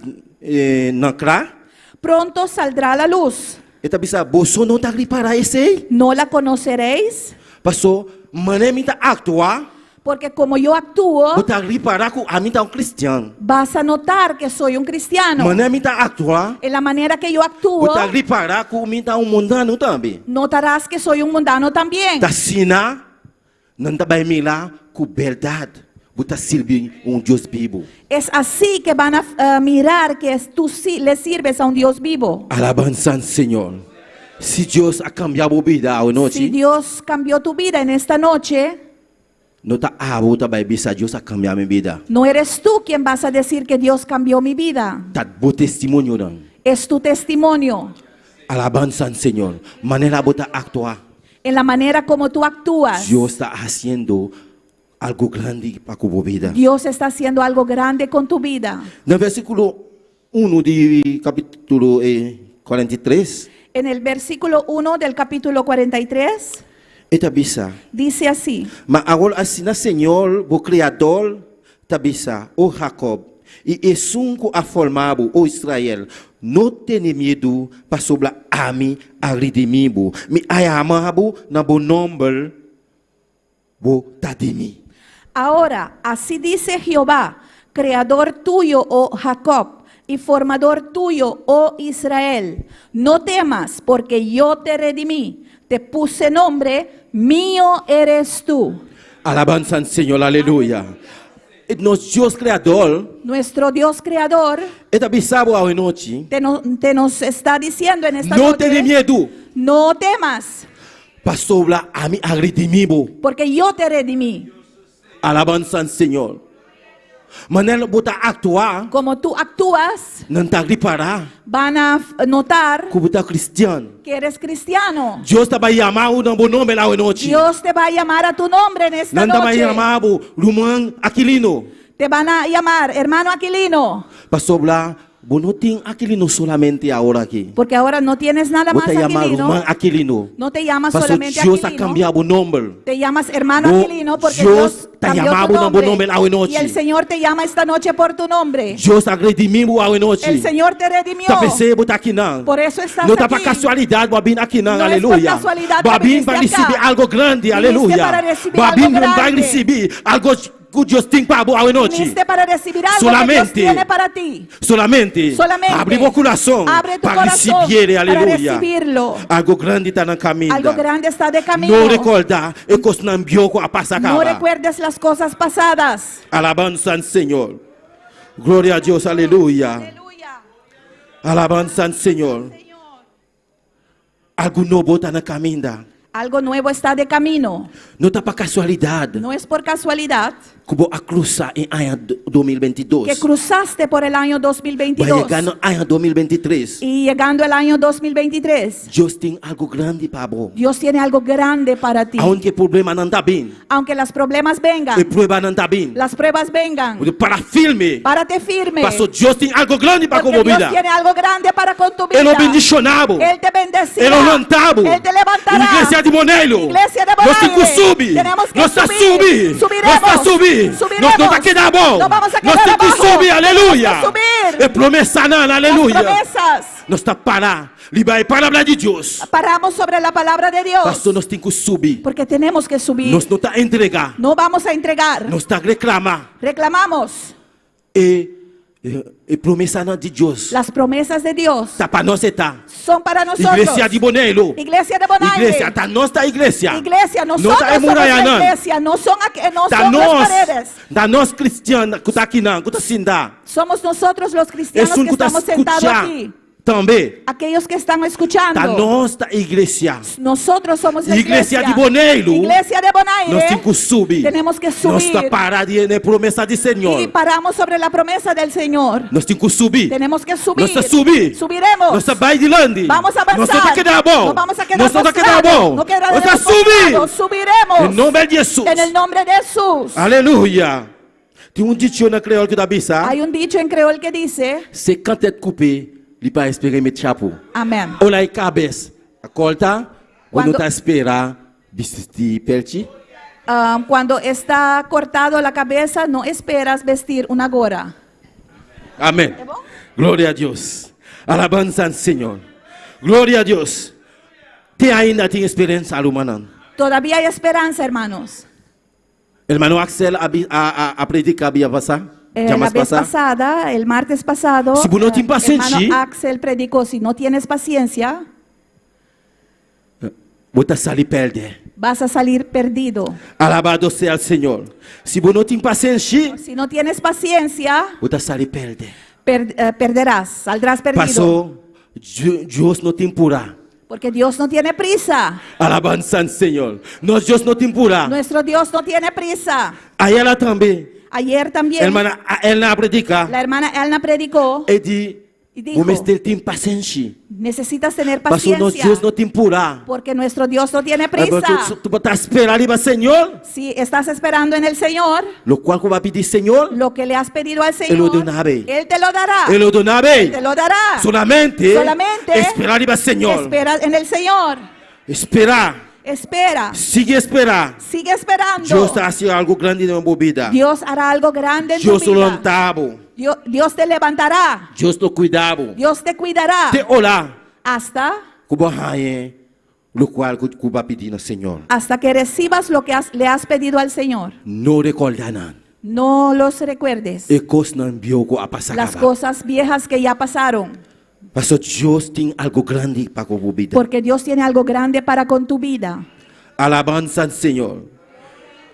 na kla. Pronto saldrá a la luz. E ta bisa, Boso no ta ripará esei? ¿No la conoceréis? Paso, manera mi ta aktua, Porque como yo actúo, bo ta ripará ku ami ta un kristian. Vas a notar que soy un cristiano. Manera mi ta aktua, En la manera que yo actúo, bo ta ripará ku mi ta un mundano tambe. Notarás que soy un mundano también. Ta asina nan ta bai mira ku bèrdat bo ta sirbi un Dios bibu. Es así que van a mirar que tú sí le sirves a un Dios vivo. Alabansa na Señor. Si Dios a kambia bo bida Si anochi, Dios cambió tu vida en esta noche, no ta abo ta bai bisa Dios a kambia mi bida. No eres tú quien vas a decir que Dios cambió mi vida. Ta bo testimonionan. Es tu testimonio. Alabansa na Señor. Manera bo ta aktua, En la manera como tú actúas. Dios ta hasiendo algu grandi pa ku bo bida. Dios está haciendo algo grande con tu vida. Na versíkulo 1 di kapítulo 43, En el versículo 1 del capítulo 43 e ta bisa, dice así. Ma awor asina Señor, bo Kreador, ta bisa, o Jacob, i esun ku a forma bo, o Israel, no tene miedu, pasobra ami a redimí bo. Mi a yama bo na bo nòmber, bo ta di mi. Ahora, así dice Jehová, creador tuyo, oh Jacob, y formador tuyo, oh Israel. No temas, porque yo te redimí, te puse nombre, mío eres tú. Alabansa na Señor, aleluya. E nos Dios Kreador, Nuestro Dios creador e ta bisa bo anochi, te, no- te nos está diciendo en esta no noche, tene miedu, no temas, pasobra ami a redimí bo. Porque yo te redimí. Alabansa na Señor. Manera bo ta aktua, Como tú actúas, nan ta ripará van a notar ku bo ta kristian. Que eres cristiano. Dios ta bai yama bo na bo nòmber anochi. Dios te va a llamar a tu nombre en esta Nan ta bai noche. yama bo ruman Aquilino. Te van a llamar hermano Aquilino. Pasobra bo no tin Aquilino solamente awor aki. Porque ahora no tienes nada Bo más ta yama Aquilino. ruman Aquilino. No te llamas Paso solamente Dios a Aquilino. kambia bo nòmber. Te llamas hermano Bo Aquilino porque Dios Dios ta ta Cambió tu yama bo na bo nombre. nòmber awe Y el nochi. Señor te llama esta noche por tu nombre. Dios a redimí bo awe El nochi. Señor te redimió. Ta p'esei bo ta akinan. Por eso estás No ta pa aquí. kasualidat bo a bin akinan, No es por aleluya. casualidad Bo a que bin pa viniste risibí acá. algo grandi, Viniste aleluya. para recibir Bo a algo bin pa grande. risibí algo ku Dios tin pa bo awe nochi. Viniste para recibir algo que Dios Solamente. tiene para ti. Solamente, Solamente. abri bo kurason Abre tu pa corazón risibié, para aleluya. recibirlo. Algo grandi ta na kaminda. Algo grande está de camino. No rekordá e kosnan bieu ku a pasa No kaba. recuerdes las cosas pasadas. Alabansa al Señor. Gloria a Dios, aleluya. Aleluya. Alabansa al Señor. Algu nobo ta na kaminda. Algo nuevo está de camino. No ta pa kasualidat No es por casualidad ku bo a krusa e aña 2022. que cruzaste por el año Bo a 2022 yega na aña 2023. y llegando el año 2023, Dios tin algu grandi pa bo. Dios tiene algo grande para ti. Aunke problemanan ta bin, Aunque los problemas vengan, e pruebanan ta bin. las pruebas vengan, Para firme. párate firme. Paso Dios tin algu grandi pa ku Porque bo Dios bida. tiene algo grande para con tu E lo vida. bendishoná bo. Él te bendecirá. E lo lanta bo. Él te levantará. Iglesia di Boneiru. Iglesia de Nos tin ku Bonaire. subi. Tenemos que Nos ta subir. subi. Subiremos. Nos ta subi. Subiremos. Nos no ta keda abou. No vamos a Nos quedar tin ku abajo. subi. Aleluya. Tenemos que subir. E promesanan. Las Aleluya. promesas. Nos ta para riba e palabra di Dios. Paramos sobre la palabra de Dios. Paso nos tin ku subi. Porque tenemos que subir. Nos no ta entregá. No vamos a entregar. Nos ta reklamá. Reclamamos E e promesanan di Dios. las promesas de Dios. Ta pa nos e ta. Son para nosotros. Iglesia di Boneiru. Iglesia de Bonaire. Iglesia, ta nos ta iglesia. Iglesia, No nosotros ta e somos la murayanan. iglesia, no son, no Ta son las nos, paredes. ta nos kristian ku ta akinan, ku ta sinta. Somos nosotros los cristianos Esun que ku ta estamos sentados skucha aquí. tambe. Aquellos que están Ta escuchando. nos ta iglesia. Nosotros somos la Iglesia iglesia. di Boneiru. Iglesia de Bonaire. Nos tin ku subi. Tenemos que Nos ta subir. para den e promesa di Señor. Y paramos sobre la promesa del Señor. Nos tin ku subi. Tenemos que subir. Nos ta subi. Subiremos. Nos ta bai dilanti. Vamos a avanzar. Nos no ta keda abou. No vamos a quedar Nos no ta keda postrados. abou. No quedaremos Nos ta subi. postrados. Subiremos. Den nòmber di Hesus. En el nombre de Jesús. Aleluya. Tin un dicho na kreol ku ta bisa. Hay un dicho en creol que dice. Se kan tèt koupe, li pa espere met chapo. Amén. Ora e kabes a kòlta, bo no Cuando- ta espera bisti pèlchi. Ah, cuando está cortado la cabeza, no esperas vestir una gorra. Amén. Gloria a Dios. Alabanza al Señor. Gloria a Dios. Te ainda tin esperansa, rumannan. Todavía hay esperanza, hermanos. Hermano Axel a, a, a, a prediká bia pasá. Eh, Djamas la vez pasá. pasada, el martes pasado, Si no tin eh, pasenshi, hermano Axel predicó, si no tienes paciencia, Bo ta sali pèrdè. vas a salir perdido. Alabado sea el Señor. Si bo no tin pasenshi, Si no tienes paciencia, bo ta sali pèrdè. per- eh, perderás, saldrás perdido. Pasó, Dios no tin purá. Porque Dios no tiene prisa. Alabanza al Señor. Nos Dios no tin purá. Nuestro Dios no tiene prisa. Ayera tambe. Ayer también Hermana Elna a prediká. la hermana Elna predicó. E di, Y dijo, bo mester tin pasenshi. Necesitas tener Pasó nos paciencia. Dios no tin purá. Porque nuestro Dios no tiene prisa. Bo ta spera riba Señor. Si estás esperando en el Señor, Lokual ku bo a pidi Señor, lo que le has pedido al E Señor, lo duna bo. Él te lo dará. E lo duna bo. Él te lo dará. Solamente, Solamente spera riba Señor. Espera en el Señor. Spera. Espera. Sigui spera. Sigue esperando. Dios ta hasi algu grandi den bo bida. Dios hará algo grande en Dios tu vida. lanta bo. Dios, Dios te levantará. Dios lo kuida bo. Dios te cuidará. Te ora Hasta, ku bo haña lokual ku bo a pidi na Señor. hasta que recibas lo que has- le has pedido al Señor. No rekordá nan. No los recuerdes. E kosnan bieu ku a pasa Las kaba. cosas viejas que ya pasaron. Paso Dios tin algu grandi pa ku bo bida. Porque Dios tiene algo grande para con tu vida. Alabansa al Señor.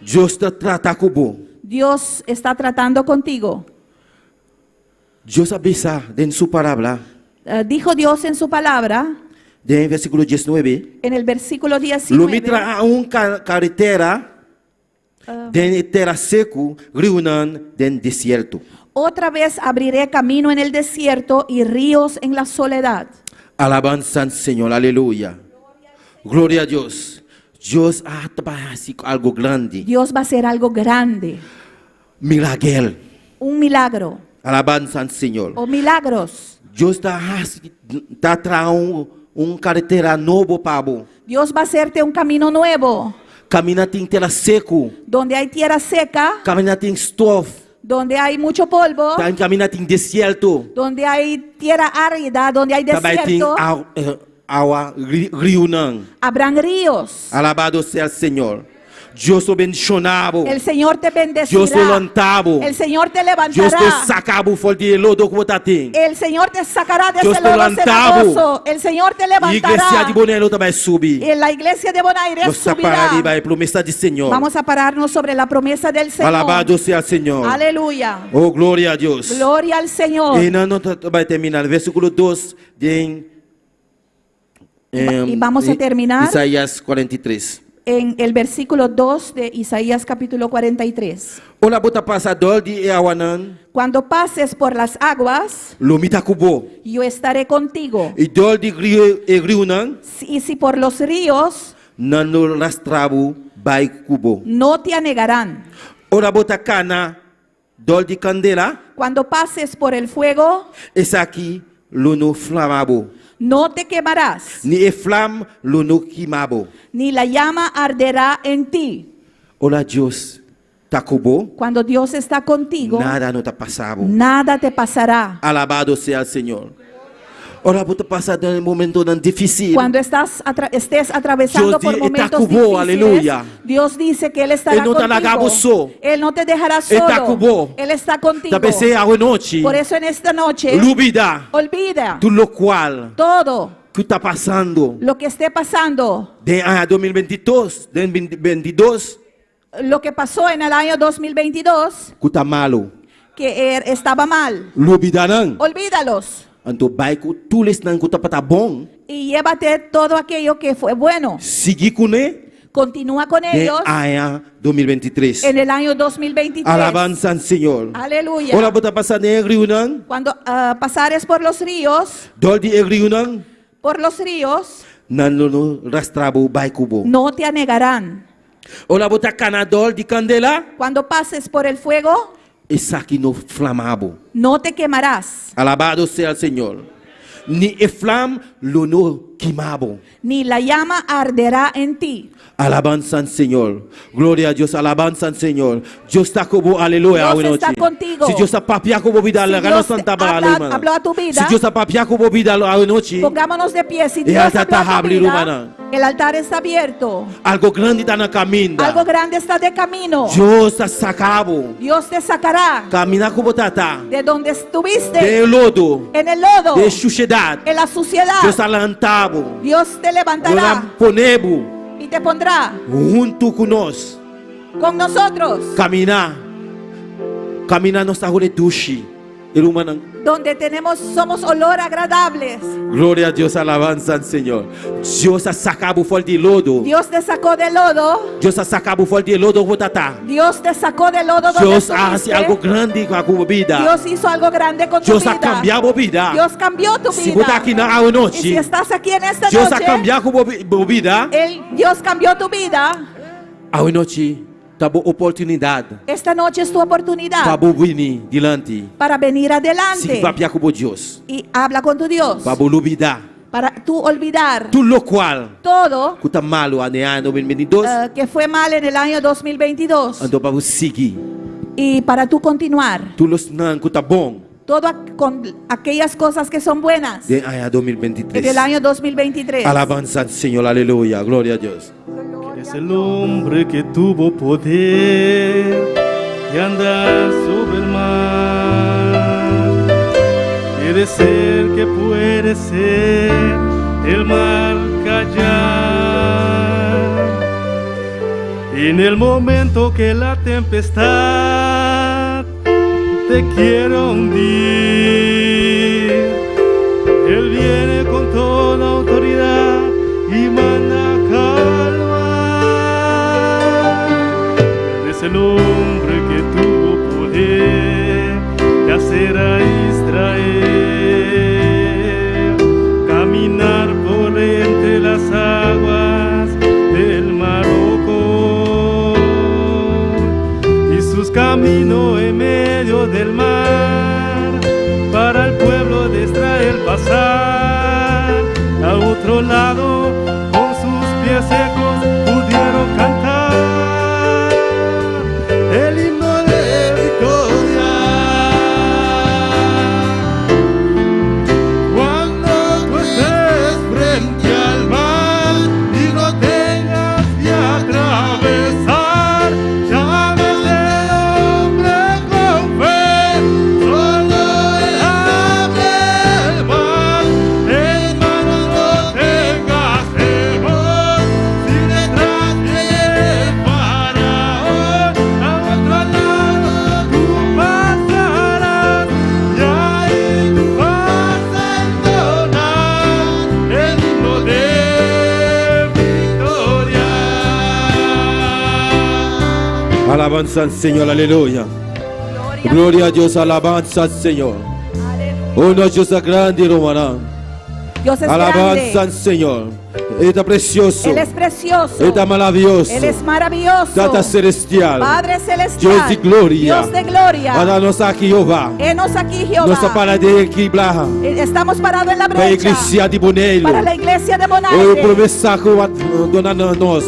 Dios ta trata ku bo. Dios está tratando contigo. Dios a bisa den su palabra, Eh, dijo Dios en su palabra, den versíkulo 19, en el versículo Lo mi 19, traha un karetera den tera seku, riunan den desierto. otra vez abriré camino en el desierto y ríos en la soledad. Alabansa al Señor, aleluya. Gloria a Dios. Dios a ta hasi algu grandi. Dios va a hacer algo grande, Milager. un milagro Alabansa al Señor. o milagros. Dios ta ta traha un, un karetera nobo pa bo. Dios va a hacerte un camino nuevo. Kaminda tin tera seku. Donde hay tierra seca. Kaminda tin stof. Donde hay mucho polvo. Kaminda tin desierto. Donde hay tierra árida, donde hay Ta bai tin desierto. awa, riunan. Habrán ríos. Alabado sea el Señor. Dios lo bendishoná bo. El Señor te Dios lo bendecirá. lanta bo. El Señor te Dios lo levantará. saka bo for di e lodo ku bo ta tin. El Señor te sacará de Dios ese te lodo levantabo. cenagoso. El Señor te Iglesia levantará. di Boneiru ta bai subi. Y la iglesia de Bonaire Nos ta para subirá. riba e promesa di Señor. Vamos a pararnos sobre la promesa del Señor. Alabado sea el Señor. Aleluya. Oh, gloria a Dios. Gloria al Señor. I nos ta bai terminá. Versíkulo 2 di Y vamos a terminar. Isaías 43. En el versículo 2 de Isaías capítulo 43. Ora bo ta pasa dor di e awanan, Cuando pases por las aguas, lo mi ta ku bo. yo estaré contigo. I dor di riu, e riunan, Y si por los ríos, nan no lastra bo bai ku bo. no te anegarán. Ora bo ta kana dor di kandela, Cuando pases por el fuego, esaki lo no flama bo. no te quemarás, Ni e flam lo no kima bo. ni la llama arderá en ti. Ora Dios ta ku bo, Cuando Dios está contigo, nada no ta pasa bo. nada te pasará. Alabado sea el Señor. Ora bo ta pasa den momentonan difísil. Cuando estás atra- estés atravesando Dios por di- momentos ta ku bo, difíciles, aleluya. Dios dice que Él estará E no ta laga contigo. bo so. Él no te dejará E ta solo. ku bo. Él está contigo. Ta p'esei awe nochi. Por eso en esta noche, Lubidá olvida tur lokual todo ku ta pasando lo que esté pasando, den aña 2022, den 22 lo que pasó en el año 2022, ku ta malu. que estaba mal. Lubidá nan. Olvídalos Anto bai ku tur esnan ku tabata bon. y llévate todo aquello que fue bueno. Sigui kuné Continúa con den ellos aña 2023. en el año 2023. Alabanza al Señor. Aleluya. Ora bo ta pasa den riunan. Cuando pasares por los ríos, Dor di e riunan. por los ríos, Nan lo no lastra bo bai ku bo. no te anegarán. Ora bo ta kana dor di kandela. Cuando pases por el fuego, Esaki no flama bo. no te quemarás, Alabado sea el Señor. Ni e flam lo no kima bo. ni la llama arderá en ti. Alabanza al Señor. Gloria a Dios. Alabanza al Señor. Dios ta ku bo. Aleluya. Dios está contigo. Si Dios a papia ku bo bida, Si la Dios santa habla- hermana. habló a tu vida, Si Dios a papia ku bo bida anochi. Pongámonos de pie. Si E Dios altar habló a ta tu habri, vida, hermana. el altar está abierto. Algu grandi ta na kaminda. Algo grande está de camino. Dios ta saka bo. Dios te sacará Kaminda ku bo tabata. de donde estuviste, Den lodo. en el lodo, Den sushedat. en la suciedad. Dios ta lanta bo. Dios te Dios levantará pone bo y te pondrá huntu ku nos. con nosotros. Kaminda. Kaminda nos ta hole dushi. Rumannan. Donde tenemos, somos olor agradables. Gloria a Dios, alabanza al Señor. Dios a saka bo for di lodo. Dios te sacó del lodo. Dios a saka bo for di lodo bo tabata. Dios te sacó del lodo donde Dios a hasi estuviste. algu grandi ku bo bida. Dios hizo algo grande con tu Dios vida. a kambia bo bida. Dios cambió tu Si vida. bo ta aki na Y anochi. si estás aquí en esta Dios noche, a kambia bo bida. Dios cambió tu vida. Anochi ta bo oportunidat. Esta noche es tu oportunidad Pa bo bini dilanti. para venir adelante Sigui papia ku bo Dios. y habla con tu Dios. Pa bo lubidá. Para tú olvidar Tur lokual todo ku ta malu den aña 2022. que fue mal en el año 2022 Anto pa bo sigui. y para tú continuar Tur esnan ku ta bon. todo con aquellas cosas que son buenas Den aña 2023. en el año 2023. Alabanza al Señor, aleluya, gloria a Dios. ¿Quién es el hombre que tuvo poder de andar sobre el mar? Quiere ser que puede ser el mar callar. En el momento que la tempestad te quiere hundir, Él viene con toda autoridad y manda calmar. Él es el hombre que tuvo poder de hacer a Israel caminar por entre las aguas del mar rojo y sus caminos en medio del mar para el pueblo de Israel pasar a otro lado con sus pies secos pudieron cantar. Alabanza al Señor, aleluya. Gloria a Dios, alabanza al Señor. Oh, no, Dios es grande, hermana. Dios es Alabanza grande. al Señor. Él está precioso. Él es precioso. Él está maravilloso. Él es maravilloso. Tata celestial. Padre celestial. Dios de gloria. Dios de gloria. Adanos aquí, Jehová. Enos aquí, Jehová. Nos para de aquí, Blaha. Estamos parados en la Para a brecha. iglesia de Boneiro. Para la iglesia de Oi, Bonaire. promessa que o dona nós.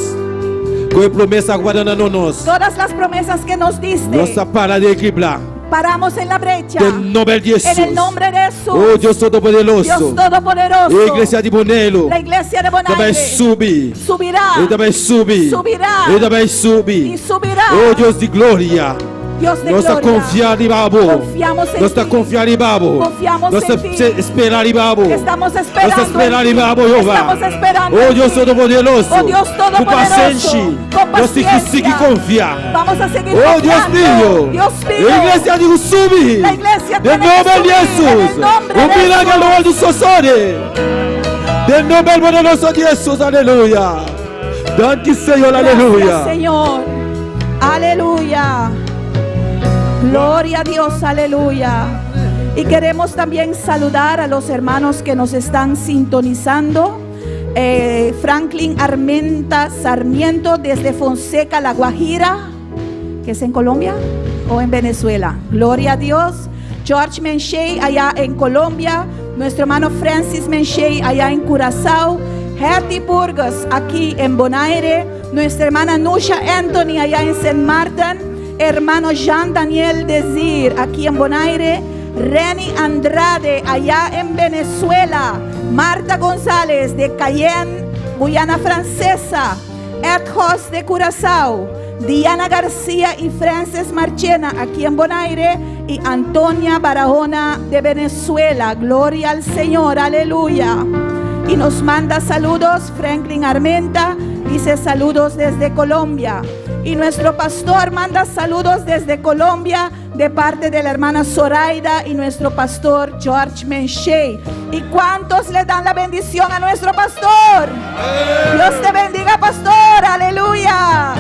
Oi, promessa que o dona nós. Todas las promesas que nos diste. Nossa para de equilibrar. Paramos en la brecha. Em nome de Jesus. En el nombre de Jesús. Oh Deus Todo-Poderoso. Dios Todopoderoso. A igreja de Boneiro. La iglesia de Também Bonaire. sube. Subirá. Ele também sube. Subirá. Ele também sube. Y subirá. Oh Deus de glória. Dios de Nossa gloria. confiar em Babo. Confiamos en Nossa ti. confiar em Babo. Confiamos Nossa en ti. esperar em Babo. Estamos esperando. Nossa esperar en em ti. Babo, Jeová. Estamos esperando. Oh en Deus ti. Todo-Poderoso. Oh Dios Com Todopoderoso. paciência. Con Nós temos que seguir paciencia. confiar. Vamos a seguir Oh Deus confiando. mío. Dios mío. A igreja digo sube. La iglesia Em tiene que nome de subir. Jesus. En el nombre O de milagre Jesús. do do Sossore. Em nome poderoso de Jesus. Aleluia. Dante Senhor, Gracias, aleluia. Señor. Aleluya. Gloria a Dios, aleluya. Y queremos también saludar a los hermanos que nos están sintonizando. Eh, Franklin Armenta Sarmiento desde Fonseca, La Guajira, que es en Colombia o en Venezuela. Gloria a Dios. George Menchey allá en Colombia. Nuestro hermano Francis Menchey allá en Curazao. Hetty Burgos aquí en Bonaire. Nuestra hermana Nusha Anthony allá en Saint Martin. Hermano Jean Daniel Desir aquí en Bonaire. Renny Andrade allá en Venezuela. Marta González de Cayenne, Guyana Francesa. Ed Hoss de Curazao, Diana García y Frances Marchena aquí en Bonaire y Antonia Barahona de Venezuela. Gloria al Señor, aleluya. Y nos manda saludos Franklin Armenta, dice saludos desde Colombia. Y nuestro pastor manda saludos desde Colombia de parte de la hermana Zoraida y nuestro pastor George Menchey. ¿Y cuántos le dan la bendición a nuestro pastor? Dios te bendiga, pastor. Aleluya.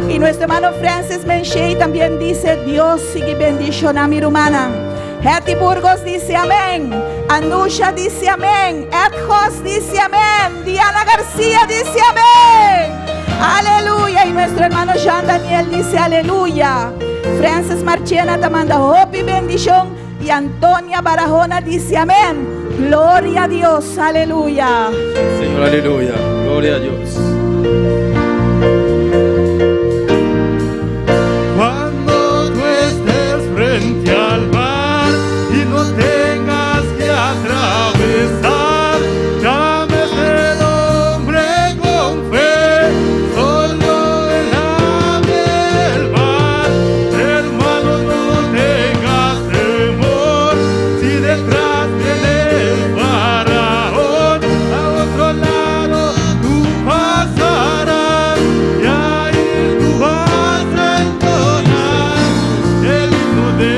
Y nuestro hermano Francis Menchey también dice, Dios sigue bendición a mi hermana. Hetty Burgos dice amén. Anusha dice amén. Ed Hoss dice amén. Diana García dice amén. Aleluya. Y nuestro hermano Jean Daniel dice aleluya. Francis Marchena te manda hope y bendición. Y Antonia Barahona dice amén. Gloria a Dios. Aleluya. Señor, aleluya. Gloria a Dios. Cuando tú estés frente al mar y no tengas que atravesar, llames el hombre con fe, solo él abre el mar. Hermano, no tengas temor, si detrás viene el faraón, a otro lado tú pasarás y ahí tú vas a entonar el himno de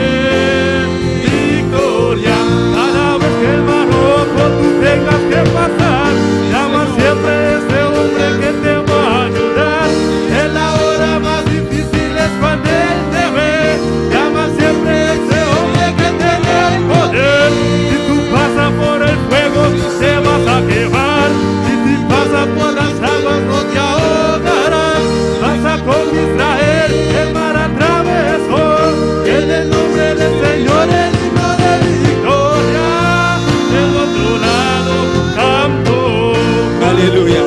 victoria. Cada vez que el mar rojo tú tengas que pasar, llama siempre a ese hombre que te va a ayudar. En la hora más difícil es cuando él te ve. Llama siempre a ese hombre que tiene el poder. Si tú pasas por el fuego, te vas a quemar. Si tú pasas por las aguas, no te ahogarás. Pasa con Israel, el mar atravesó. En el nombre del Señor, el himno de victoria. Del otro lado canto. Aleluya.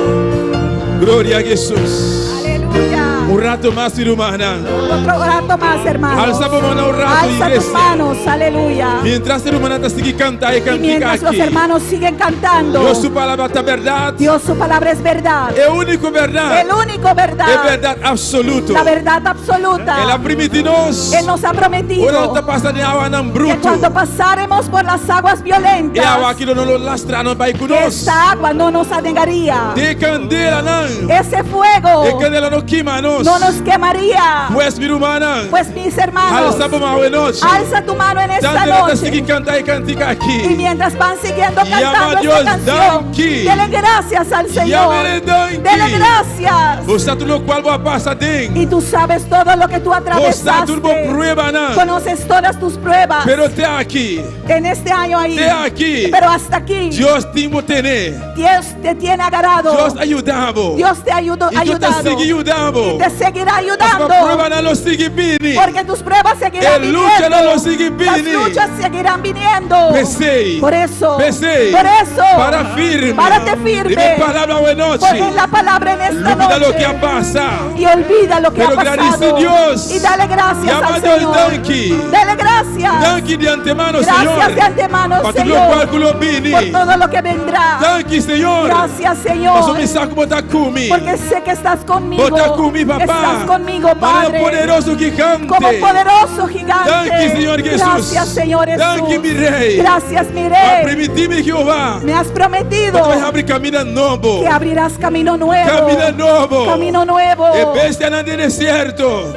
Gloria a Jesús. Aleluya. Un rato más, hermana. Otro rato más, hermanos. Alza tu mano un rato, Alza tus iglesia. manos, aleluya. Mientras hermana te sigue cantando y Y cantica mientras los aquí. hermanos siguen cantando, Dios su palabra está verdad. Dios su palabra es verdad. Es único verdad. El único verdad. Es verdad absoluto. La verdad absoluta. Él ha prometido. Él nos ha prometido Ora ta pasa den awa nan que bruto. cuando pasáremos por las aguas E awa violentas, aki no lo lastra no bai que ku nos. esta agua no nos anegaría. E kandela nan. Ese fuego E kandela no kima nos. no No nos quemaría. Pues, mi rumannan, Pues mis hermanos, alsa bo man awe nochi. alza tu mano en esta Tantu nan ta noche. sigui kanta e kantika Y aki. mientras van siguiendo Llama cantando a Dios esta canción, danki. dele gracias al Señor. Llámele danki. Dele gracias. Bo sa tur lokual bo a pasa den. Y tú sabes todo lo que tú Bo sa tur bo atravesaste. pruebanan. Conoces todas tus pruebas. Pero te aki, en este año ahí. te aki, Pero hasta aquí, Dios tin bo tene. Dios te tiene agarrado. Dios a yuda bo. Dios te ayudó, I Dios ta ayudado. sigui yuda bo. Y te seguirá Pasobra ayudando. pruebanan lo sigui bini. Porque tus pruebas seguirán E luchanan viniendo. lo sigui Las bini. luchas seguirán viniendo. P'esei. Por eso. P'esei. Por eso. Para firme. Párate firme. Riba e palabra awe nochi. Porque en la palabra en esta Lubidá noche. loke a pasa. Y olvida lo que Pero ha pasado. gradisí Dios. Y dale gracias Yama al Dios Señor. danki. Dale gracias. Danki di antemano, Gracias Señor. de antemano, Pa tur Señor. lokual ku lo bini. Por todo lo que vendrá. Danki, Señor. Gracias, Señor. Paso mi sa ku bo ta ku mi. Porque sé que estás conmigo. Bo ta ku mi, papá. Estás conmigo, Manera Padre. poderoso gigante. Como poderoso gigante. Danki, Señor Jesús. Gracias, Señor Jesús. Danki, mi Rei. Gracias, mi A Rey. primintí mi Jehová. Me has prometido Bo ta habri kaminda nobo. que abrirás camino nuevo. Kaminda nobo. Camino nuevo. E bestianan den desierto.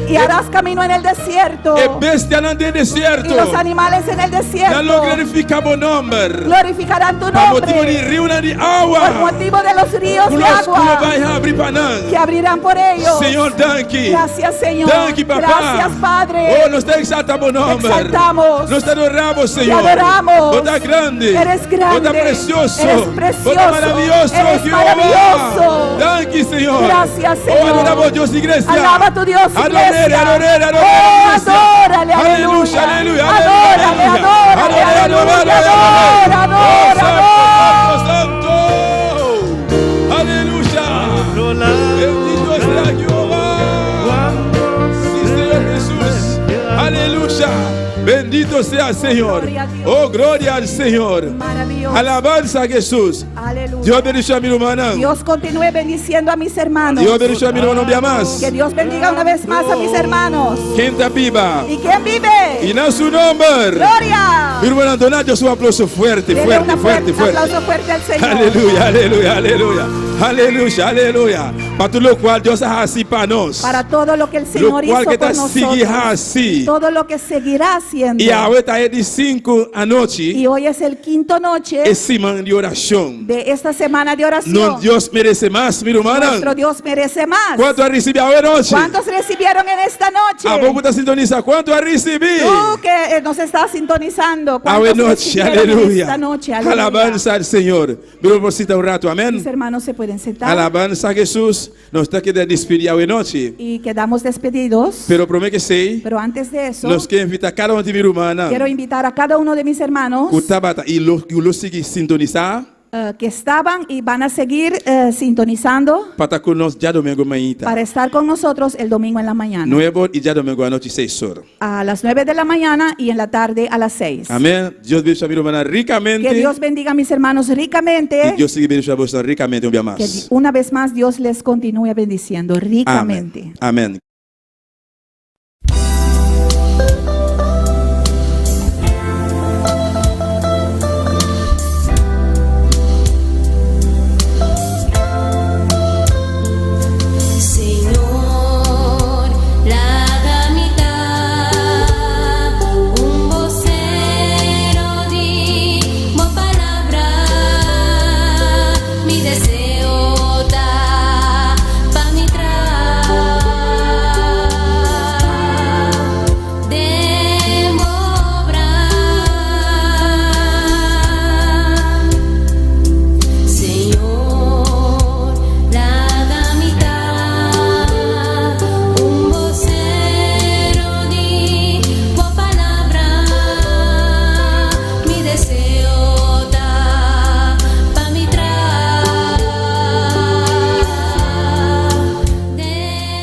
Y harás camino en el desierto. E bestianan den desierto. Y los animales en el Nan lo desierto glorifiká bo nòmber. glorificarán tu Pa motibu di nombre. riunan di awa. Por motivo de los ríos de Ku lo agua bai habri pa nan. que abrirán por ellos. Señor, danki. Gracias, Señor. Danki, papá. Gracias, Padre. Oh, nos ta eksaltá bo nòmber. Exaltamos. Nos ta adorá bo, Señor. adoramos. Bo ta grandi. Eres grande. Bo ta presioso. Eres precioso. Bo ta maravioso, Eres Jehová. maravilloso. Danki, Señor. Gracias, Oh, Señor. adorá bo Dios, iglesia. Alaba a tu Dios, Adoré, iglesia. adoré, adoré, Oh, iglesia. adórale, Aleluya, aleluya. aleluya, Adórale, aleluya. adórale, Adoré, aleluya. adoré, Adora, adoré. adora, Oh, adora. Santo, Santo, santo. Aleluya. Bendito sea Jehová. Sí, Señor Jesús. Aleluya. Bendito sea el Señor. Gloria a Dios. Oh, gloria al Señor. Maravilloso. Alabanza a Jesús. Aleluya. Dios bendiga a mi hermana. Dios continúe bendiciendo a mis hermanos. Dios bendiga a mi hermano un más. Que Dios bendiga una vez más a mis hermanos. Ken ta biba. ¿Y quién vive? I na su nòmber. Gloria. Mi ruman, duna Dios un aplouso fuerte, Dele fuerte, una fuerte, fuerte, fuerte. aplauso fuerte al Señor. Aleluya, aleluya, aleluya. Aleluya, aleluya. Pa tur lokual Dios a hasi pa nos. Para todo lo que el Señor Lokual hizo ku ta por sigui nosotros. hasi. Todo lo que seguirá haciendo. I awe ta e di 5 anochi. Y hoy es el quinto noche E siman di orashon. de esta semana de oración. Nos Dios meresé mas, mi ruman. Nuestro Dios merece más. Kuantu a risibí awe nochi? ¿Cuántos recibieron en esta noche? Abo ku ta sintonisá, kuantu a risibí? Tú que eh, nos estás sintonizando. Awe ¿Cuántos nochi, recibieron en aleluya. esta noche? Aleluya. Alabansa na Señor. Mi por sinta un ratu, amèn. Mis hermanos se pueden sentar. Alabansa na Hesus. Nos ta keda despedí awe nochi. Y quedamos despedidos. Pero promé ku esei, Pero antes de eso, nos ke invitá kada un di mi rumannan. quiero invitar a cada uno de mis hermanos Ku tabata i lo ku lo sigui sintonisá eh, que estaban y van a seguir eh, sintonizando pa ta ku nos djadumingu mainta. para estar con nosotros el domingo en la mañana. 9 i djadumingu anochi 6 or. A las 9 de la mañana y en la tarde a las 6. Amèn. Dios bendishoná mi rumannan rikamente. Que Dios bendiga a mis hermanos ricamente. I Dios sigui bendishoná boso rikamente un biaha Que mas. una vez más Dios les continúe bendiciendo ricamente. Amèn. Amèn.